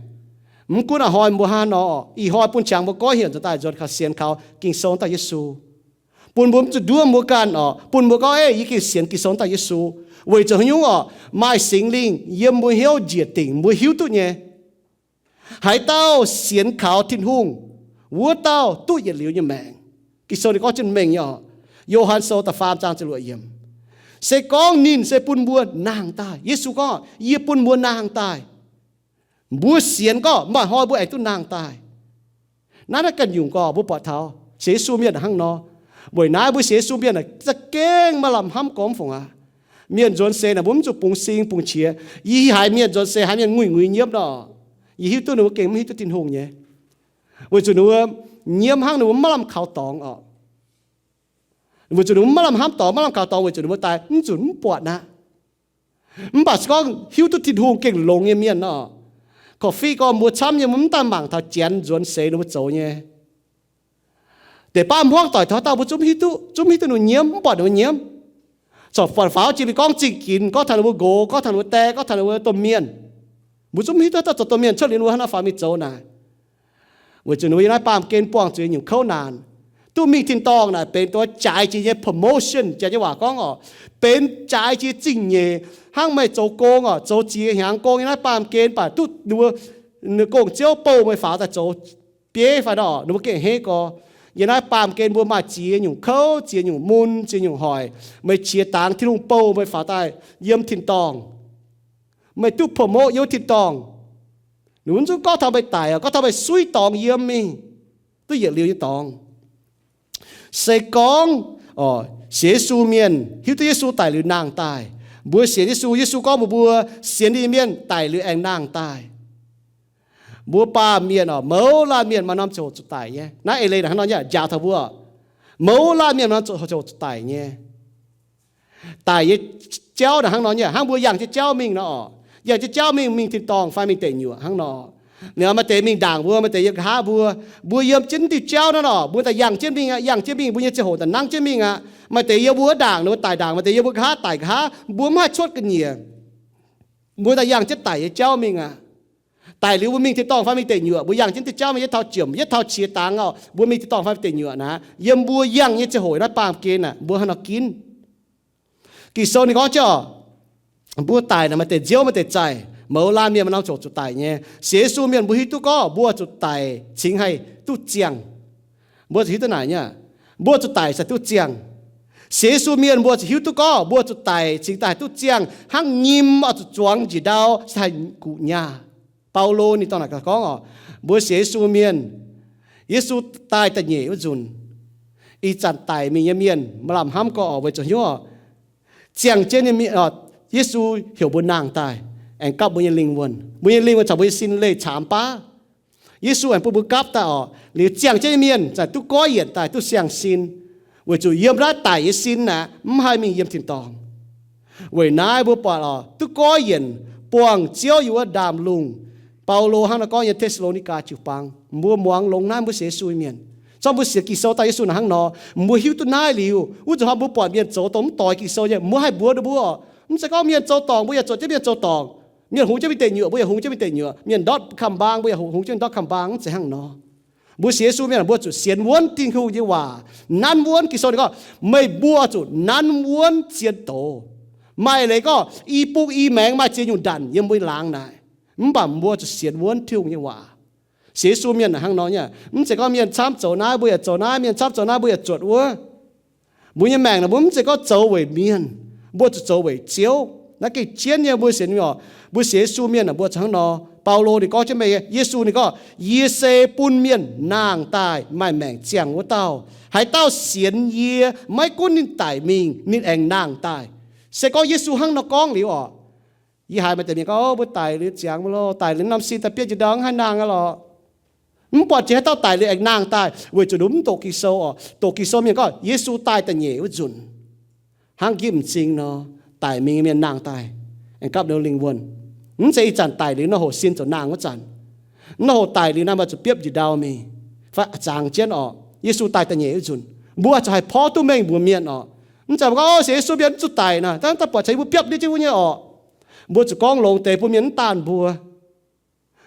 Mv gunv a'hnoi mbuo hnangv nor, ih hnoi bun qangx mbuo goiv yienc nzuonx daaih nzuonx kaux sienx kaux Ging-Sou daaih Yesu. Bun mbuo mv zuqc nduov mbuo ganh oc, bun mbuo gorngv, Ei, yie gengh sienx Ging-Sou daaih Yesu. Weic zuqc haaix nyungc oc? Maaih Singx Lingh yiem mbuo hnyouv njiec dingc, mbuo hiuv duqv nyei. Haaix dauh sienx kaux Tin-Hungh, wuov dauh duqv yietc liuz nyei maengc. Ging-Sou ninh gorngv jienv mengh nyei oc. Yo^han Sou da'faam zaang ziepc luoqc yiemc. Se gorngv ninh se bun mbuo nangh daaih. Yesu gorngv, yie bun mbuo nangh daaih. Mbuo sienx gorngv maaih hnoi mbuo aengx duqv nangh daaih. Naaiv naaiv ganh nyungc gorngv mbuo buatc taux sienx Yesu mienh hnangv nor. Weic naaiv mbuo sienx Yesu mienh za'gengh maaih lamh hnamv gormx fungc aqv. Mienh nzuonx seix naaic mbuo mv zuqc bungx sing bungx qiex. Yie haiz mienh nzuonx seix haiz mienh nguiz-nguiz nyiemv nor, yie hiuv duqv ninh mbuo gengh mv hiuv duqv Tin-Hungh nyei. Weic zuqc ninh mbuo nyiemv hnangv, ninh mbuo maiv lamh kaux dorngx oc. Weic zuqc ninh mbuo maiv lamh hnamv dorngx, maiv lamh kaux dorngx, weic zuqc ninh mbuo daaih mv zuqc mv buatc aqv. Mv baac se gorngv hiuv duqv Tin-Hungh gengh longx nyei mienh nor, korv-fiqv gorngv mbuo camv nyei, mbuo mv daaih mangc taux Janx nzuonx seix ninh mbuo zoux nyei. Deix baav hmuangv doic taux haaix dauh mbuo zungv hiuv duqv, zungv hiuv duqv ninh mbuo nyiemv, mv buatc ninh mbuo nyiemv. Corc faaux jiex mingh gorngv zingh ginx, gorngv taux ninh mbuo nqox, gorngv taux ninh mbuo die, gorngv taux ninh mbuo domh mienh. Mbuo zungv mv hiuv duqv haaix dauh zoux domh mienh cuotv liuz ninh mbuo hnangv naaiv faaux mingh zoux naaic. Weic zuqc ninh mbuo yiem naaiv baamh gen buangh zuqc nyungc kouv naanc. Duqv mingh tin-dorngh naaic benx dongh jaaix jiex nyei promotion, janx nyei waac gorngv oc, benx jaaix jiex zingh nyeic. Hnangv meih zoux gong oc, zoux ziex hnyangx gong yiem naaiv baamh gen, baac duqv ninh mbuo, ninh gong-ziouv bouh meih faaux daaih zoux bieiv fai nor, ninh mbuo gengh a'hneiv gorx. Yiem naaiv baamh gen mbuo maaih ziex nyungc kouv, ziex nyungc mun, ziex nyungc hoic. Meih qiex dangx Tin-Hungh bouh meih faaux daaih yiem tin-dorngh. Meih duqv promote yiem tin-dorngh. Ninh mbuo mv zungv gorngv taux meih daic, gorngv taux meih suiv dorngx yiem mingh, duqv yietc liuz nyei dorngx. Se gorngv sienx Yesu mienh hiuv duqv Yesu daic liuz nangh daaih, mbuo sienx Yesu, Yesu gorngv mbuox mbuo, sienx ninh nyei mienh daic liuz aengx nangh daaih. Mbuo baamh mienh oc, mouz laanh mienh maaih norm ziangh hoc zuqc daic nyei. Naaiv eix leiz hnangv nor nyei, njaaux taux mbuo, mouz laanh mienh maaih norm ziangh hoc zuqc daic nyei. Daic nyei jauv naaic hnangv nor nyei, hnangv mbuo yangh jienv jauv mingh nor oc. Yangh jienv jauv mingh, mingh tin-dorngh fai mingh deic nyuoqc hnangv nor. Liuz maaih deix mingh ndaangc mbuo, maaih deix yiem nqa'haav mbuo. Mbuo yiem jienv diuh jauv naaiv nor, mbuo daaih yangh jienv mingh aqv, yangh jienv mingh, mbuo nyei ziangh hoc daaih nangv jienv mingh aqv. Maaih deix yiem mbuo ndaangc, ninh mbuo daic ndaangc, maaih deix yiem mbuo nqa'haav daic nqa'haav, mbuo mv haih cuotv ga'nyiec. Mbuo daaih yangh jienv daic nyei jauv mingh aqv. Daic liuz mbuo mingh tin-dorngh fai mingh deic nyuoqc, mbuo yangh jienv diuh jauv mingh, yietv tauh jiemc, yietv tauh qiex dangx oc, mbuo mingh tin-dorngh fai mingh deic nyuoqc naaic, yiem mbuo yangh nyei ziangh hoc naaiv baamh gen naaic, mbuo hnangv nor ginv. Ging-Sou ninh gorngv jienv oc, mbuo daic naaic maaih deix nziouv maaih deix zaih, mouz laanh mienh maaih norm ziangh hoc zuqc daic nyei. Sienx Yesu mienh mbuo hiuv duqv gorngv mbuo zuqc daic cingx haih duqv ziangh. Mbuo zuqc hiuv duqv naaic nyei, mbuo zuqc daic cingx haih duqv ziangh. Sienx Yesu mienh mbuo zuqc hiuv duqv gorngv mbuo zuqc daic cingx daaih haih duqv ziangh, hnangv nyim oix zuqc zuangx njiec ndau cingx haih guqc nyaah. Baulo ninh dorh naaic gaax gorngv oc, mbuo sienx Yesu mienh, Yesu daaih da'nyeic wuov nzunc, ih zanc daic mingh nyei mienh maaih lamh hnamv gorx oc, weic zuqc hnyouv oc, ziangh jienv nyei mienh, Yesu heuc mbuo nangh daaih, aengx gapv mbuo nyei lingh wuonh. Mbuo nyei lingh wuonh caux mbuo nyei sin leih caamx baav. Yesu aengx bun mbuo gapv daaih oc, liuz ziangh jienv nyei mienh zanc duqv goiv yienc daaih duqv siang-sin, weic zuqc yiem naaiv daic nyei sin aeqv, mv haih mingh yiem tin-dorngh. Weic naaiv mbuo buatc oc, duqv goiv yienc buangh Ziouv yiem wuov ndaamv-lungh. Baulo hnangv nor gorngv nyei, Te^saa^lo^ni^gaa jiu-baang. Mbuo muangx longx naaiv mbuo sienx Yesu nyei mienh. Zorqv mbuo sienx Ging-Sou daaih Yesu naaic hnangv nor, mbuo hiuv duqv naaiv liuz, wuov nzunc hnoi mbuo buatc mienh zoux dongh mv doix Ging-Sou nyei, mbuo haih mbuox ninh mbuo oc. Mv zeiz gorngv mienh zoux dorngc mbuo yaac zuotc jienv mienh zoux dorngc. Mienh hungx jienv mienh deic nyuoqc mbuo yaac hungx jienv mienh deic nyuoqc. Mienh ndortv กำบัง mbuo yaac hungx jienv ndortv กำบัง, mv zeiz hnangv nor. Mbuo sienx Yesu mienh mbuo zuqc sienx wuonv Tin-Hungh nyei waac, nanv wuonv. Ging-Sou ninh gorngv, meih mbuo zuqc nanv wuonv zien doz. Maaih leiz gorngv i bung i maengx maaih ziex nyungc ndanc yiem mbuo laangz naaic, mv baac mbuo zuqc sienx wuonv Tin-Hungh nyei waac. Sienx Yesu mienh naaic hnangv nor nyei, mv zeiz gorngv mienh camv zoux naaiv mbuo yaac zoux naaiv, mienh camv zoux naaiv mbuo yaac zuotc wuov. Mbuo nyei maengc naaic mbuo mv zeiz gorngv zoux weic mienh, mbuo zuqc zoux weic Ziouv. Naaiv gengh jienv nyei mbuo sienx mienh oc. Mbuo sienx Yesu mienh naaic mbuo zuqc hnangv nor. Baulo ninh gorngv jienv meih, Yesu ninh gorngv, yie se bun mienh nangh daaih maaih maengc ziangh wuov dauh. Haaix dauh sienx yie, maiv gunv ninh daic mingh, ninh aengx nangh daaih. Se gorngv Yesu hnangv nor gorngv liuz oc, yie haiz maaih deix mienh gorngv, mbuo daic liuz ziangx mv loh, daic liuz norm sin daaih biopv njiec ndau, mv haih nangh aqv lorqc. Mv buatc jiex haaix dauh daic liuz aengx nangh daaih, weic zuqc ninh mv doqc Ging-Sou oc. Doqc Ging-Sou mienh gorngv Yesu daaih da'nyeic wuov nzunc, hnangv nqipv m'zing nor, daic mingh nyei mienh nangh daaih, aengx gapv ninh lingh wuonh. Mv zeiz ih zanc daic liuz nor hoc sin ziouc nangh wuov zanc. Nor hoc daic liuz naaiv maaih zuqc biopv njiec ndau mingh, fai zangx jienv oc. Yesu daaih da'nyeic wuov nzunc, mbuo zuqc haih porv duqv mengh mbuox mienh oc. Mv zeiz mbuo gorngv, o, sienx Yesu mienh mv zuqc daic naaic, daaih buatc caux yie mbuo biopv ndiev jienv wuov nyei oc. Mbuo zuqc gorngv longx deix bun mienh mv daanh mbuo.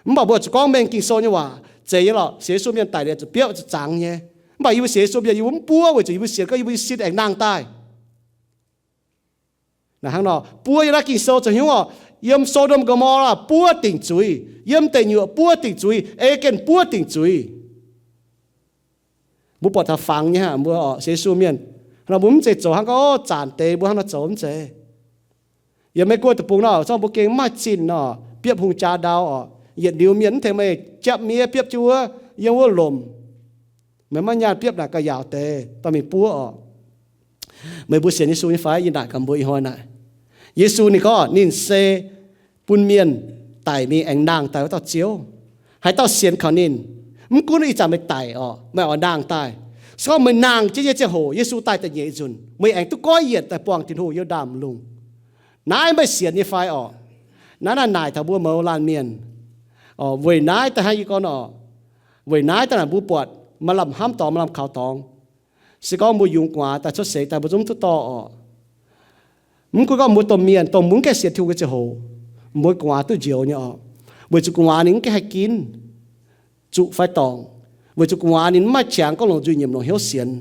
Mv baac mbuo zuqc gorngv mengh Ging-Sou nyei waac. Zeiz nyei lorqc, sienx Yesu mienh daic liuz zuqc biopv, zuqc zangx nyei. Mv baac yie mbuo sienx Yesu mienh, yie mbuo mv buov, weic zuqc yie mbuo sienx gorngv yie mbuo nyei sin aengx nangh daaih. Naaic hnangv nor, buov yiem naaiv Ging-Sou zoux hnyouv oc. Yiem So^ndom Go^mo^laa buov dingc zuiz, yiem deic nyuoqc buov dingc zuiz, Ei^gen buov dingc zuiz. Mbuo buatc taux fangx nyei hnangv mbuo oc, sienx Yesu mienh. Hnangv nor mbuo mv zeiz zoux hnangv gorngv, o, zanc deix mbuo hnangv nor zoux, mv zeiz. Yiem Meiv Guoqv deic-bung nor, zorqv mbuo gengh mv maaih zinh nor, biopv hungh jaa ndau oc. Yietc liuz mienh mv tengx meih japv miev biopv jienv wuov, yiem wuov lomc. Meih maiv nyaanh biopv naaic gauh yaauc deix dorh mingh buov oc. Meih mbuo sienx Yesu nyei fai? Yie naaic gaax mbuo ih hnoi naaic, Yesu ninh gorngv ninh se bun mienh daic mingh aengx nangh daaih wuov dauh Ziouv. Haaix dauh sienx kaux ninh, mv gunv ih zanc meih daic oc, meih oix nangh daaih. Se gorngv meih nangh jienv nyei ziangh hoc, Yesu daaih da'nyeic nzunc, meih aengx duqv goiv yienc daaih buangh Tin-Hungh yiem ndaamv-lungh. Naaiv meih sienx nyei fai oc? Naaiv naaic naaic taux mbuo mouz laanh mienh. Weic naaiv daaih hnangv yie gorngv oc, weic naaiv daaih naaic mbuo buatc maaih lamh hnamv dorngx, maaih lamh kaux dorngx. Se gorngv mbuo yungz gu'nguaaz daaih cuotv seix daaih mbuo zungv mv duqv dorh oc. Mv gunv gorngv mbuo domh mienh, dongh mbuo mv gaengh sienx Tin-Hungh nyei ziangh hoc, mbuo gu'nguaaz duqv njoux nyei oc. Weic zuqc gu'nguaaz ninh mv gaengh haih ginv zuqc fai dorngc. Weic zuqc gu'nguaaz ninh mv maaih qangx gorngv longc nzuih nyiemc longc hnyouv sienx.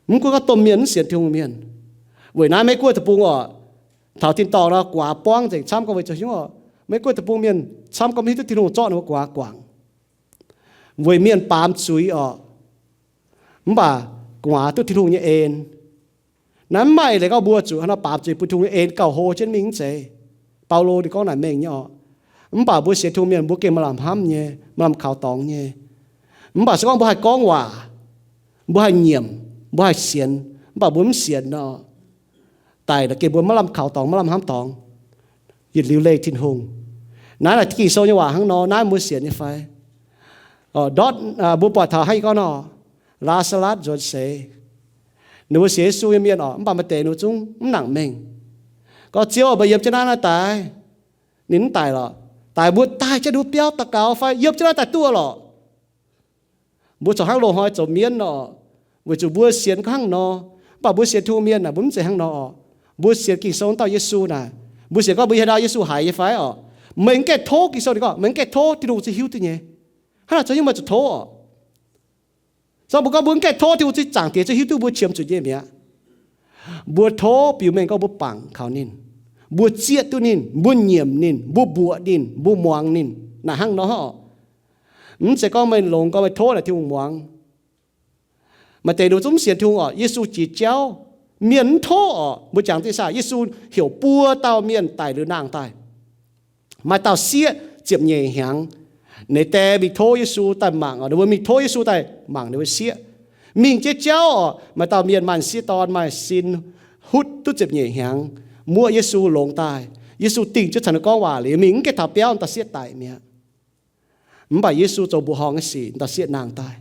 Mv gunv gorngv domh mienh mv sienx Tin-Hungh mienh. Weic naaiv Meiv-Guoqv deic-bung oc, taux tin-dorngh nor gu'nguaaz buangv nzengc camv gorngv weic zuqc hnyouv oc, Meiv-Guoqv deic-bung mienh camv gorngv mv hiuv duqv Tin-Hungh zorqv ninh mbuo gu'nguaaz guangc. Weic mienh baamz zuiz oc, mv baac gu'nguaaz duqv Tin-Hungh nyei en. Naaiv mv maaih eix leiz gorngv mbuo zuqc haaix nor baamz zuiz bun Tin-Hungh nyei en gauh hlo jienv mingh mv zeiz. Baulo ninh gorngv naaic mengh nyei oc. Mv baac mbuo sienx Tin-Hungh mienh mbuo gengh maaih lamh hnamv nyei, maaih lamh kaux dorngx nyei. Mv baac se gorngv mbuo haih gorngv waac, mbuo haih nyiemc, mbuo haih sienx, mv baac mbuo mv sienx nor, daic nor gengh mbuo maiv lamh kaux dorngx, maiv lamh hnamv dorngx, yietc liuz leih Tin-Hungh. Naaiv naaic Ging-Sou nyei waac hnangv nor, naaiv mbuo sienx nyei fai? Ndortv mbuo buatc taux hnangv yie gorngv nor, Laa^saa^latv nzuonx seix. Ninh mbuo sienx Yesu nyei mienh oc, mv baac maaih deix ninh mbuo zungv mv nangc mengh. Gorngv, Ziouv, meih yiem jienv naaiv naaiv daaih? Ninh mv daic lorqc. Daic mbuo daaih jienv ninh mbuo biauv daux gaux fai yiem jienv naaiv daaih duqv lorqc? Mbuo corc hnangv loz-hnoi zoux mienv nor, weic zuqc mbuo sienx hnangv nor. Mv baac mbuo sienx Tin-Hungh mienh naaic mbuo mv zeiz hnangv nor oc. Mbuo sienx Ging-Sou dauh Yesu naaic, mbuo sienx gorngv mbuo yiem ndau Yesu haiz nyei fai oc. Meih mv gaengh tov Ging-Sou, ninh gorngv meih mv gaengh tov, Tin-Hungh zungv hiuv duqv nyei. Hnangv naaic zoux hnyouv meih zuqc tov oc. Cong mbuo gorngv mbuo mv gaengh tov Tin-Hungh zungv zaangc Diex zungv hiuv duqv mbuo qiemx zuqc nyei mi'aqv. Mbuo tov biux mengh gorngv mbuo bangc kaux ninh, mbuo zieqv duqv ninh, mbuo nyiemc ninh, mbuo mbuoqc ninh, mbuo muangx ninh, naaic hnangv nor oc. Mv zeiz gorngv meih longx gorngv meih tov naaic Tin-Hungh muangx. Maaih deix ninh zungv mv sienx Tin-Hungh oc. Yesu jiex jauv, mienh mv tov oc. Mbuo jangx diuh saah, Yesu heuc buo dauh mienh daic liuz nangh daaih. Maaih dauh sieqv ziepc nyeic hnyangx, ninh die mingh tov Yesu daaih mangc oc. Ninh mbuo mingh tov Yesu daaih mangc ninh mbuo sieqv. Mingh jiex jauv oc, maaih dauh mienh maaih sieqv dorn maaih sin hutv duqv ziepc nyeic hnyangx, muoqv Yesu longx daaih. Yesu dingh jienv caux ninh gorngv waac liuz, mingh mv gaengh taux biauv, dauh sieqv daic mi'aqv. Mv baac Yesu zoux mbuoqc horngh nyei sic, dauh sieqv nangh daaih.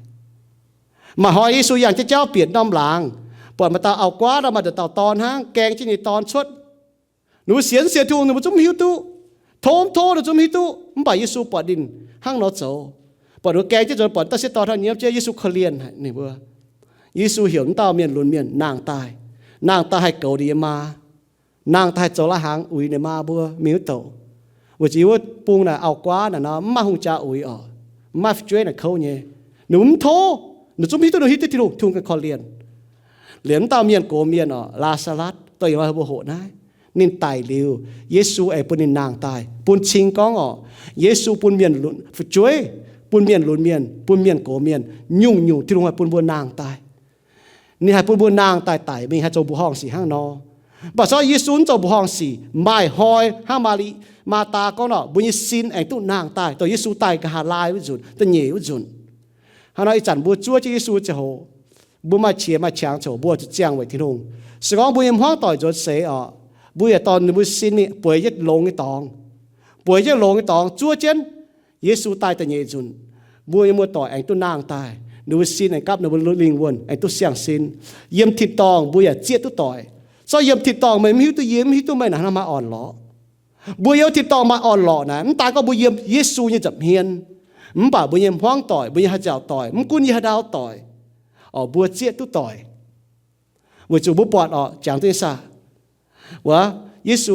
Maaih hnoi Yesu yangh jienv jauv bieqc norm laangz, buatc maaih dauh auv-guaav nor, maaih dauh dorn hnangv, gaeng jienv ninh dorn cuotv. Ninh mbuo sienx, sienx Tin-Hungh, ninh mbuo zungv mv hiuv duqv. Tov mv tov ninh zungv mv hiuv duqv. Mv baac Yesu buatc ninh hnangv nor zoux, buatc ninh mbuo gaeng jienv zoux, buatc dauh sieqv dorn hnangv nyiemv jienv, Yesu korv-lienh haic ninh mbuo. Yesu heuc wuov dauh mienh lunx mienh nangh daaih. Nangh daaih haih goux ninh nyei maa. Nangh daaih haih zoux lai-hnaangx uix ninh maa mbuo mingh wuov douc. Weic zuqc yie wuov bung naaic auv-guaav naaic nor mv maaih hungh jaa uix oc, mv maaih fu'jueiv naaic kouv nyei. Ninh mv tov, ninh zungv mv hiuv duqv, ninh hiuv duqv Tin-Hungh, Tin-Hungh ganh korv-lienh. Liemh wuov dauh mienh gox mienh oc, Laa^saa^latv, dongh ih hnoi mbuo hoqc naaiv, ninh daic liuz, Yesu aengx bun ninh nangh daaih, bun cing gorngv oc, Yesu bun mienh lunx, fu'jueiv, bun mienh lunx mienh, bun mienh gox mienh, nyungc-nyungc Tin-Hungh haih bun mbuo nangh daaih. Ninh haih bun mbuo nangh daaih daic mingh haih zoux mbuoqc horngh sic hnangv nor. Mv baac se gorngv Yesu mv zoux mbuoqc horngh sic, maaih hnoi hnangv Maa^li, Maa^taa gorngv nor, mbuo nyei sin aengx duqv nangh daaih, dongh Yesu daaih nqa'haav laai wuov nzunc, da'nyeic wuov nzunc. Hnangv nor ih zanc mbuo zuov jienv Yesu ziangh hoc, mbuo maaih qiex maaih qangx ziangh hoc mbuo zuqc ziangh weic Tin-Hungh. Se gorngv mbuo nyei hmuangv doic nzuonx seix oc, mbuo yaac dorh ninh mbuo sin mingh bueix jienv longx nyei dorngx, bueix jienv longx nyei dorngx zuov jienv Yesu daaih da'nyeic nzunc, mbuo nyei muoz-doic aengx duqv nangh daaih, ninh mbuo sin aengx gapv ninh mbuo lingh wuonh aengx duqv siang-sin. Yiem tin-dorngh mbuo yaac zieqv duqv doic. Se gorngv yiem tin-dorngh meih mv hiuv duqv yie, mv hiuv duqv meih naaic, hnangv haaix maaih orn-lorqc? Mbuo yiem tin-dorngh maaih orn-lorqc naaic, mv daan gorngv mbuo yiem Yesu nyei nza'hmien, mv baac mbuo nyei hmuangv doic, mbuo nyei haaix nziaauc doic, mv gunv yie haaix ndau doic, oc, mbuo zieqv duqv doic. Weic zuqc mbuo buatc oc, jangx duqv nyei saah, wuov, Yesu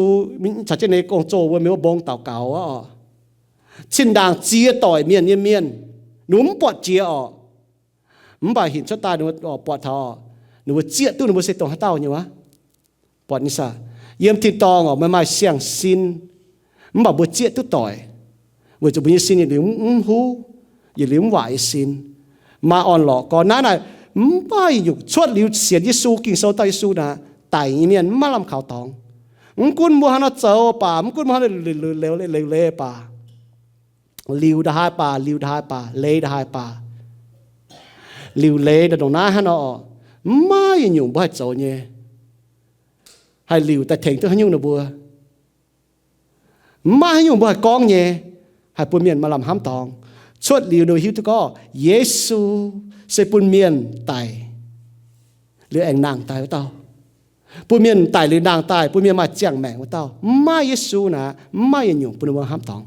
caux jienv ninh gong-zoh wuov, mienh wuov mbong daux gaux wuov oc, cin-ndaangc ziex doic mienh nyei mienh, ninh mbuo mv buatc jiex oc. Mv baac hinc cuotv daaih ninh mbuo buatc taux, ninh mbuo zieqv duqv ninh mbuo se dongh haaix dauh nyei wuov. Buatc nyei saah, yiem tin-dorngh oc, meih maaih siang-sin, mv baac mbuo zieqv duqv doic, weic zuqc mbuo nyei sin yietc liuz mv huv, yietc liuz mv waaic nyei sin, maaih orn-lorqc gorn. Naaiv naaic mv maaih nyungc, cuotv liuz sienx Yesu, Ging-Sou dauh Yesu naaic, daic nyei mienh mv maaih lamh kaux dorngx. Mv gunv mbuo hnangv nor zoux baac, mv gunv mbuo hnangv nor liuc leiz baac, liuc nda'haaix baac, liuc nda'haaix baac, leiz nda'haaix baac, liuc leiz ndongc naaiv hnangv nor oc, mv maaih yietc nyungc mbuo haih zoux nyei, haih liuc daaih tengx duqv haaix nyungc ninh mbuo. Mv maaih haaix nyungc mbuo haih gorngv nyei, haih bun mienh maaih lamh hnamv dorngx. Cuotv liuz ninh mbuo hiuv duqv gorngv Yesu se bun mienh daic liuz aengx nangh daaih wuov dauh, bun mienh daic liuz nangh daaih, bun mienh maaih ziangh maengc wuov dauh. Mv maaih Yesu naaic, mv maaih yietc nyungc bun ninh mbuo hnamv dorngx.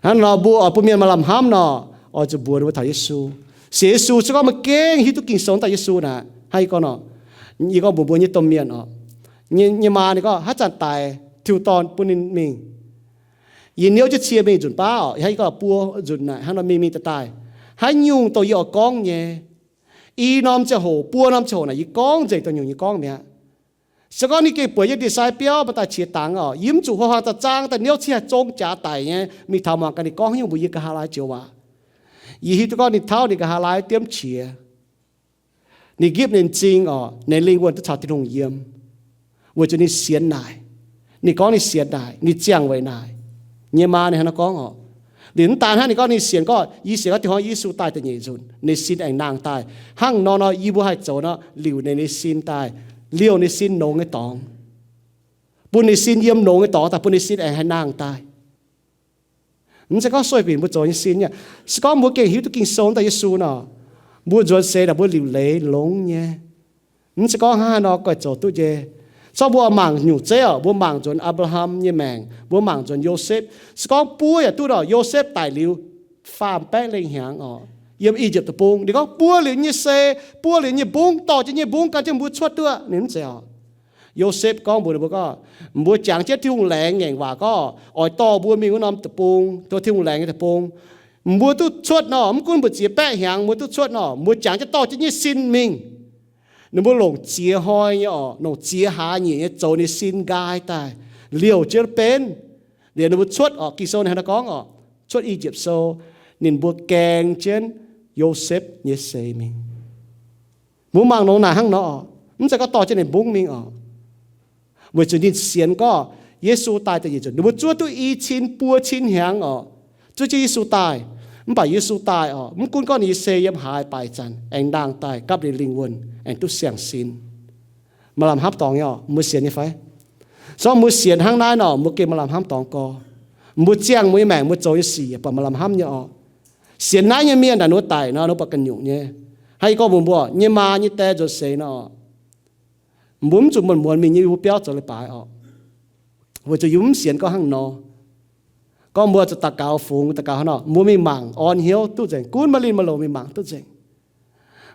Hnangv nor mbuo oix bun mienh maaih lamh hnamv nor, oix zuqc mbuox ninh mbuo taux Yesu. Sienx Yesu se gorngv meih gengh hiuv duqv Ging-Sou dauh Yesu naaic, hnangv yie gorngv nor, yie gorngv mbuox mbuo nyei domh mienh oc, nyei maa ninh gorngv haaix zanc daic, tiuv dorn bun ninh mingh. Yie niouv jienv cie mingh nzunc baav oc, hnangv yie gorngv buo nzunc naaic, hnangv nor mingh mingh daaih daaih. Haaix nyungc dongh yie oix gorngv nyei, i norm ziangh hoc, buo norm ziangh hoc naaic yie gorngv nzengc dongh nyungc yie gorngv mi'aqv. Se gorngv ninh gengh buatc yie ndie-sai biauv maaih daaih qiex dangx oc, yie mv zuqc huaax huaang daaih zaang daaih niouv cingv haih zong jaax daic nyei mingh taux muangx gaax ninh gorngv haaix nyungc mbuox yie nqa'haav laai joux waac. Yie hiuv duqv gorngv ninh tauv ninh nqa'haav laai diemv qiex. Ninh nqipv ninh m'zing oc, ninh lingh wuonh duqv caux Tin-Hungh yiem, weic zuqc ninh sienx naaic. Ninh gorngv ninh sienx naaic, ninh ziangh weic naaic. Yie nyei maa ninh hnangv naaiv gorngv oc. Liuz mv daan hnangv, ninh gorngv ninh sienx gorngv, yie sienx gorngv diuh hnoi Yesu daaih da'nyeic nzunc, ninh sin aengx nangh daaih. Hnangv nor nor yie mbuo haih zoux nor, liuc ninh, ninh sin daaih, liouh ninh sin longx nyei dorngx, bun ninh sin yiem longx nyei dorngx daaih, bun ninh sin aengx haih nangh daaih. Mv zeiz gorngv sueih binc mbuo zoux nyei sin nyei. Se gorngv mbuo gengh hiuv duqv Ging-Sou daaih Yesu nor, mbuo nzuonx seix naaic mbuo liuc leiz longx nyei. Mv zeiz gorngv hnangv haaix nor goiv zoux duqv nyei. Corc mbuo mangc nyungc zeiv oc, mbuo mangc nzuonx Apc^laa^ham nyei maengc, mbuo mangc nzuonx Yosepv. Se gorngv buov yaac duqv oc, Yosepv daic liuz faam baeqv lengh hnyangx oc, yiem I^yipv Deic-Bung. Ninh gorngv buov liuz nyei sei, buov liuz nyei mbungv, dorh jienv nyei mbungv gan jienv mbuo cuotv duqv. Ninh mv zeiz oc. Yosepv gorngv mbuox ninh mbuo gorngv, mbuo jangx jienv Tin-Hungh laengz ngaengc waac gorngv oix dorh mbuo mingh wuov norm deic-bung, tov Tin-Hungh laengz nyei deic-bung. Mbuo duqv cuotv nor, mv gunv mbu'ziex baeqv hnyangx mbuo duqv cuotv nor, mbuo jangx jienv dorh jienv nyei sin mingh. Ninh mbuo longc ziex hnoi nyei oc, longc ziex hlaax nyeic nyei zoux ninh sin nqaai daaih, liouh jienv benv. Liuz ninh mbuo cuotv oc, Ging-Sou ninh hnangv naaiv gorngv oc, cuotv I^yipv Sou, ninh mbuo gaeng jienv Yosepv nyei seix mingh. Mbuo mangc longx naaic hnangv nor oc, mv zeiz gorngv dorh jienv ninh mbungv mingh oc. Weic zuqc ninh sienx gorngv Yesu daaih da'nyeic nzunc, ninh mbuo zuov duqv i cin buo cin hnyangx oc, zuov jienv Yesu daaih. Mv baac Yesu daaih oc, mv gunv gorngv ninh nyei sei yiem haaix baaix zanc aengx nangh daaih gapv ninh lingh wuonh aengx duqv siang-sin. Maaih lamh hnamv dorngx nyei oc, mbuo sienx nyei fai? Se gorngv mbuo sienx hnangv naaiv nor, mbuo gengh maaih lamh hnamv dorngx gorx. Mbuo ziangh mbuo nyei maengc, mbuo zoux nyei sic yaac buatc maaih lamh hnamv nyei oc. Sienx naaiv nyei mienh naaic, ninh mbuo daic nor, ninh mbuo buatc ganh nyungc nyei. Hnangv yie gorngv mbuox mbuo, yie nyei maa nyei die nzuonx seix nor, mbuo mv zuqc muonz-muonz mingh yiem yie mbuo biauv zoux leiz-baaix oc, weic zuqc yie mv sienx gorngv hnangv nor. Gorngv mbuo zuqc daux gaux fungx, daux gaux hnangv nor, mbuo mingh mangc orn hnyouv duqv nzengc, gunv maaih linh maaih loz mingh mangc duqv nzengc.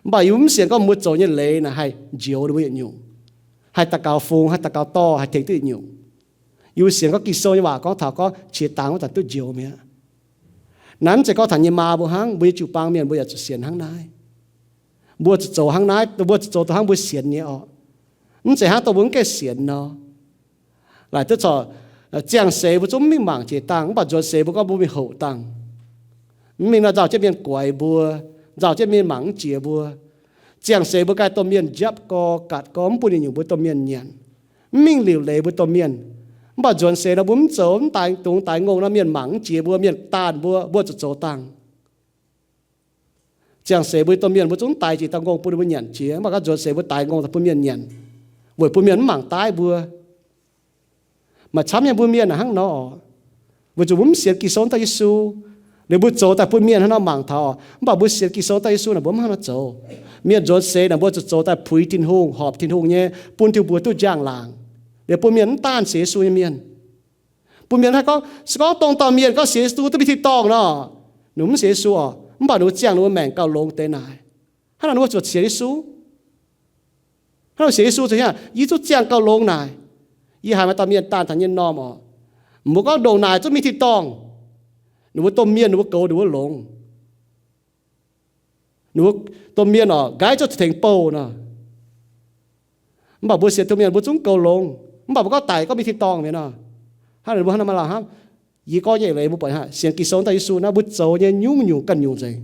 Mv baac yie mv sienx gorngv mbuo zoux nyei leiz naaic haih njoux ninh mbuo yietc nyungc, haih daux gaux fungx, haih daux gaux dorh, haih tengx duqv yietc nyungc. Yie mbuo sienx gorngv Ging-Sou nyei waac gorngv taux gorngv qiex dangx wuov zanc duqv njoux mi'aqv. Naaiv mv zeiz gorngv taux yie nyei maa mbuo hnangv, mbuo nyei jiu-baang mienh mbuo yaac zuqc sienx hnangv naaiv. Mbuo zuqc zoux hnangv naaiv, mbuo zuqc zoux dongh hnangv mbuo sienx nyei oc. Mv zeiz hnangv dongh mbuo mv gaengh sienx nor. Laaic duqv corc ziangh seix mbuo zungv mv mingh mangc jiex dangh, mv baac nzuonx seix mbuo gorngv mbuo mingh houc dangh. Mv mingh nor nzauh jienv mienh guaix mbuo, nzauh jienv mienh mangc mv jiex mbuo. Ziangh seix mbuo ganh domh mienh njapv gorx, gatc gorx, mv bun yietc nyungc mbuo domh mienh nyanc. Mv mingh liuc leiz mbuo domh mienh. Mv baac nzuonx seix nor mbuo mv zoux, mv daaix dungz daaix ngongh nor mienh mangc mv jiex mbuo, mienh daanh mbuo, mbuo zuqc zoux dangh. Ziangh seix mbuo domh mienh mbuo zungv daix jiex dauh ngongh bun ninh mbuo nyanc jiex, mv baac gorngv nzuonx seix mbuo daix ngongh daaih bun mienh nyanc, weic bun mienh mv mangc daaih mbuo. Maaih camv nyei mbuo mienh hnangv nor, weic zuqc mbuo mv sienx Ging-Sou daaih Yesu. Liuz mbuo zoux daaih bun mienh hnangv nor mangc taux, mv baac mbuo sienx Ging-Sou daaih Yesu naaic mbuo mv hnangv nor zoux. Mienh nzuonx seix naaic mbuo zuqc zoux daaih puix Tin-Hungh, horpc Tin-Hungh nyei, bun Tin-Hungh mbuox duqv njang-laangc. Liuz bun mienh mv daanh sienx Yesu nyei mienh. Bun mienh haih gorngv, se gorngv dongh dauh mienh gorngv sienx Yesu duqv mingh tin-dorngh nor, ninh mv sienx Yesu oc, mv baac ninh mbuo ziangh ninh mbuo maengc gauh longx deix naaic. Hnangv naaic ninh mbuo zuqc sienx Yesu. Hnangv ninh sienx Yesu zuqc hiuv, yie zungv ziangh gauh longx naaic. Yie haiz maaih dauh mienh daanh taux yie nyei m'normh oc, mbuo gorngv ndongc naaic zungv mingh tin-dorngh. Ninh mbuo domh mienh, ninh mbuo goux ninh mbuo longx. Ninh mbuo domh mienh oc, nqaiv zungv zuqc tengx bouh nor. Mv baac mbuo sienx Tin-Hungh mienh mbuo zungv goux longx, mv baac mbuo gorngv daic gorngv mingh tin-dorngh mi'aqv nor. Hnangv naaic mbuo hnangv nor maaih lamh hnamv. Yie gorngv nyei leiz mbuo buatc hnangv, sienx Ging-Sou daaih Yesu naaiv mbuo zoux nyei nyungc-nyungc ganh nyungc nzengc.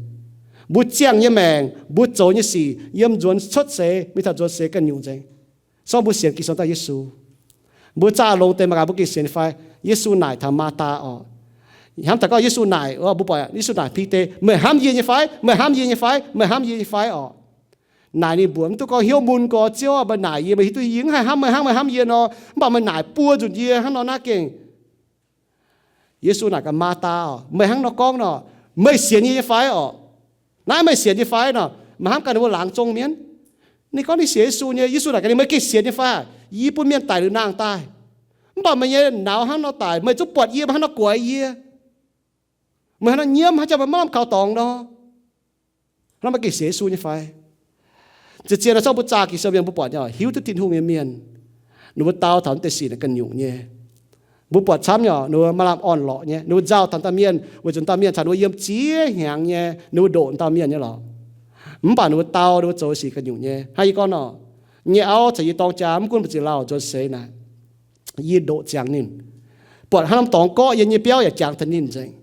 Mbuo ziangh nyei maengc, mbuo zoux nyei sic yiem nzuonx cuotv seix mingh taux nzuonx seix ganh nyungc nzengc. Se gorngv mbuo sienx Ging-Sou daaih Yesu, mbuo zaah longx deix mangc gaax mbuo gengh sienx nyei fai? Yesu naaic taux Maathaa oc. Hnamv daaih gorngv Yesu naaic, mbuo buatc Yesu naaic Bide, meih hnamv yie nyei fai? Meih hnamv yie nyei fai? Meih hnamv yie nyei fai oc? Naaic ninh mbuox mv duqv gorngv hnyouv mun gorx, Ziouv aac, meih naaic yie, meih hiuv duqv yie mv haih hnamv meih hnangv meih hnamv yie nor. Mv baac meih naaic buo nzunc yie hnangv nor naaiv gengh. Yesu naaic gaax Maathaa oc, meih hnangv nor gorngv nor, meih sienx yie nyei fai oc? Naaiv meih sienx nyei fai nor? Meih hnamv gaax ninh mbuo laangz zong mienh. Ninh gorngv ninh sienx Yesu nyei. Yesu naaic gaax ninh, meih gengh sienx nyei fai? Yie bun mienh daic liuz nangh daaih, mv baac meih nyei naux hnangv nor daic, meih zungv buatc yie, meih hnangv nor guaix yie, meih hnangv nor nyiemv, hnangv jangx meih maiv lamh kaux dorngx nor. Hnangv meih gengh sienx Yesu nyei fai? Zien-zien nor, zorqv mbuo zaah Ging-Sou mienh mbuo buatc nyei, hiuv duqv Tin-Hungh nyei mienh, ninh mbuo dau taux naaiv deix sic naaic ganh nyungc nyei. Mbuo buatc camv nyei, ninh mbuo maaih lamh orn-lorqc nyei, ninh mbuo nzauh taux dauh mienh weic zuqc dauh mienh caux ninh mbuo yiem ziex hnyangx nyei, ninh mbuo ndoqc dauh mienh nyei lorqc. Mv baac ninh mbuo dau, ninh mbuo zoux sic ga'nyungc nyei. Hnangv yie gorngv nor, nyei auv caux yie dorng jaa mv gunv mbu'ziex lauh nzuonx seix naaic, yie ndoqc ziangx ninh, buatc hnangv norm dorngx gorqv yiem nyei biauv yaac jangx taux ninh nzengc.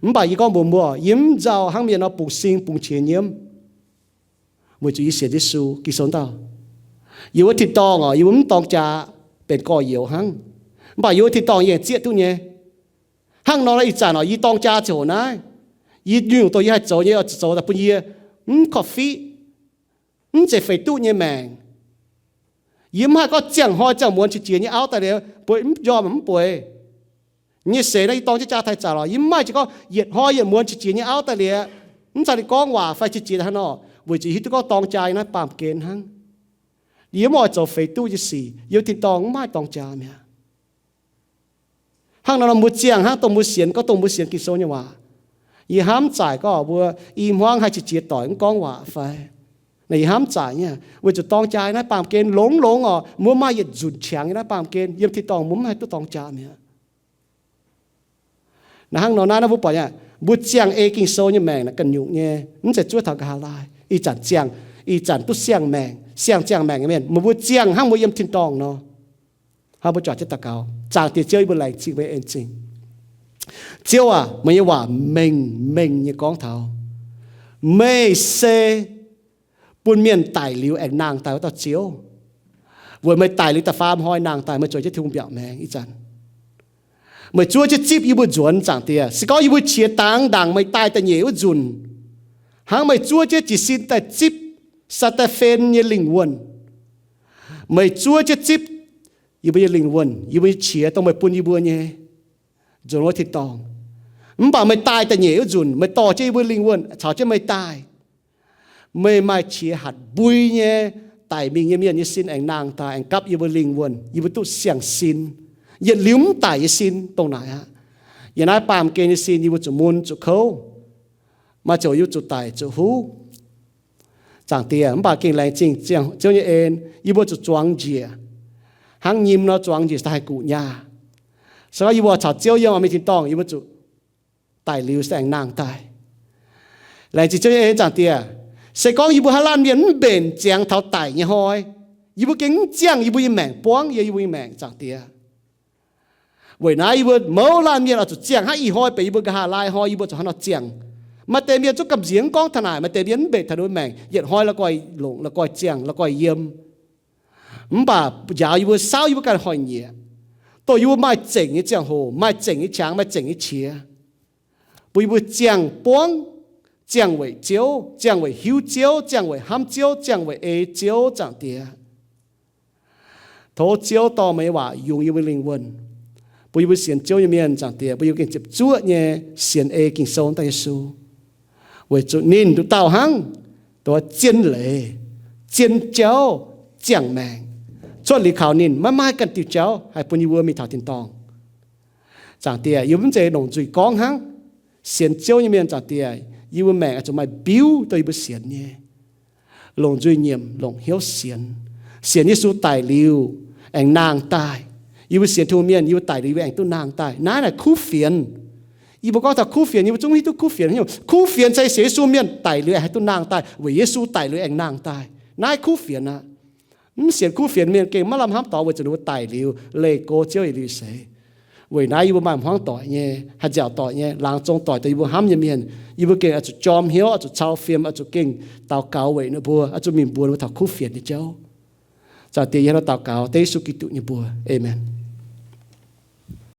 Mv baac yie gorngv mbuox mbuo, yie mv nzauh hnangv mienh nor bungx sing bungx qiex nyiemv, weic zuqc yie sienx Yesu Giduc dauh. Yie wuov tin-dorngh oc, yie mbuo mv dorng jaa, benx gorx-youz hnangv. Mv baac yie wuov tin-dorngh yie aengx zieqv duqv nyei. Hnangv nor, ih zanc oc, yie dorng jaa ziangh hoc naaiv, yie nyungc dongh yie haih zoux nyei oix zuqc zoux daaih bun yie mv korv-fiqv, mv zeiz feix duqv nyei maengc. Yie mv haih gorngv ziangh hnoi ziangh muonz qiex jiez nyei auv daaih liuz, bueix mv njormh mv bueix. Nyei seix naaiv yie dorng jienv jaa taux ih zanc lorqc, yie mv maaih jiex gorngv yietc hnoi yietc muonz qiex jiez nyei auv daaih liuz, mv caux ninh gorngv waac fai qiex jiez hnangv nor, weic zuqc hiuv duqv gorngv dorng jaa yiem naaiv baamh gen hnangv. Yie mv oix zoux feix duqv nyei sic, yie tin-dorngh mv maaih dorng jaa mi'aqv. Hnangv nor, mbuo ziangh hnangv dongh mbuo sienx, gorngv dongh mbuo sienx Ging-Sou nyei waac. Yie hnamv zaaic gorngv mbuo i hmuangv haih qiex jiez doic mv gorngv waac fai, naaic yie hnamv zaaic nyei, weic zuqc dorng jaa naaiv baamh gen longx longx oc, mbuo maaih yietc nzunc qangx nyei naaiv baamh gen, yiem tin-dorngh mbuo mv haih duqv dorng jaa mi'aqv. Naaiv hnangv nor naaiv, naaiv mbuo buatc nyei, mbuo ziangh ei Ging-Sou nyei maengc naaiv ganh nyungc nyei, mv zeiz zuov taux nqa'haav laai. Ih zanc ziangh, ih zanc duqv siang-maengc, siang-ziangh maengc nyei mienh, meih mbuo ziangh hnangv mbuo yiem tin-dorngh nor. Hnangv mbuo juangc jienv daux gaux, Zaangc Diex Ziouv, yie mbuo laengz zingh meih en zingh. Ziouv aac, meih nyei waac mengh mengh nyei gorngv taux meih se bun mienh daic liuz aengx nangh daaih wuov dauh Ziouv. Weic meih daic liuz da'faam hnoi nangh daaih, meih zoux jienv Tin-Hungh mbiaauc maengx ih zanc. Meih zuov jienv zipv yie mbuo nzuonx, Zaangc Diex. Se gorngv yie mbuo qiex dangx ndaangc meih daaih da'nyeic wuov nzunc, hnangv meih zuov jienv jiez sin daaih zipv Saa^taa^fen nyei lingh wuonh, meih zuov jienv zipv yie mbuo nyei lingh wuonh, yie mbuo nyei qiex dongh meih bun yie mbuo nyei, nzuonx wuov tin-dorngh. Mv baac meih daaih da'nyeic wuov nzunc, meih dorh jienv yie mbuo lingh wuonh caux jienv meih daaih. Meih maaih qiex hatc mbui nyei daic mingh nyei mienh nyei sin aengx nangh daaih, aengx gapv yie mbuo lingh wuonh, yie mbuo duqv siang-sin, yietc liuz mv daic nyei sin dongh naaic aqv. Yiem naaiv baamh gen nyei sin yie mbuo zuqc mun zuqc kouv, maaih ziouc yie mbuo zuqc daic zuqc huv, Zaangc Diex. Mv baac gengh laengz zingh Ziouv nyei en, yie mbuo zuqc zuangx njiec, hnangv nyim nor zuangx njiec daaih haih guqc nyaah. Se gorngv yie mbuo caux Ziouv yiem mingh tin-dorngh, yie mbuo zuqc daic liuz se aengx nangh daaih. Laengz zingh Ziouv nyei en, Zaangc Diex. Se gorngv yie mbuo haaix laanh mienh mv mbenc ziangx taux daic nyei hnoi, yie mbuo gengh mv ziangh yie mbuo nyei maengc buangv yiem yie mbuo nyei maengc, Zaangc Diex. Weic naaiv yie mbuo mouz laanh mienh oix zuqc ziangh hnangv ih hnoi benx yie mbuo nqa'haav laai hnoi, yie mbuo zuqc hnangv nor ziangh. Maaih deix mienh zungv gamh nziex mv gorngv taux naaic, maaih deix mienh mv mbenc taux ninh mbuo maengc, yietc hnoi la'guaih longc, la'guaih ziangh, la'guaih yiem. Mv baac njaaux yie mbuo, saauv yie mbuo ganh hoic nyieqc, dongh yie mbuo maaih zengc nyei ziangh hoc, maaih zengc nyei qangx, maaih zengc nyei qiex, bun yie mbuo ziangh buangv, ziangh weic Ziouv, ziangh weic hiuv Ziouv, ziangh weic hnamv Ziouv, ziangh weic ei Ziouv, Zaangc Diex. Tov Ziouv dorh meih nyei waac yungz yie mbuo lingh wuonh, bun yie mbuo sienx Ziouv nyei mienh, Zaangc Diex, bun yie mbuo gengh ziepc zuoqv nyei sienx ei Ging-Sou daaih Yesu, weic zuqc ninh nduqc dauh hnangv, dongh zien leiz, zien jauv, ziangh maengc. Cuotv liuz kaux ninh maiv maaih ganh diuh jauv haih bun yie mbuo mingh taux tin-dorngh. Zaangc Diex, yie mbuo mv zeiz longc nzuih gorngv hnangv. Sienx Ziouv nyei mienh, Zaangc Diex, yie mbuo maengc oix zuqc maaih mbiuv dongh yie mbuo sienx nyei, longc nzuih nyiemc, longc hnyouv sienx. Sienx Yesu daic liuz aengx nangh daaih. Yie mbuo sienx Tin-Hungh mienh, yie mbuo daic liuz yie mbuo aengx duqv nangh daaih. Naaiv naaic kuv fienx. Yie mbuo gorngv taux kuv fienx, yie mbuo zungv hiuv duqv kuv fienx nyei. Kuv fienx se sienx Yesu mienh daic liuz aengx haih duqv nangh daaih, weic Yesu daic liuz aengx nangh daaih. Naaiv kuv fienx aqv. Mv sienx kuv fienx mienh gengh maiv lamh hnamv doic, weic zuqc ninh mbuo daic liuz leih go Ziouv yietc liuz seix. Weic naaiv yie mbuo maaih hmuangv doic nyei, haih nziaauc doic nyei, laangz zong doic dongh yie mbuo hnamv nyei mienh. Yie mbuo gengh oix zuqc jorm hnyouv, oix zuqc cau fiem, oix zuqc gengh daux gaux weic ninh mbuo, oix zuqc mingh mbuox ninh mbuo taux kuv fienx nyei jauv. Zaangc Diex, yie hnangv nor daux gaux dengv Yesu Giduc nyei mbuox. Aamen.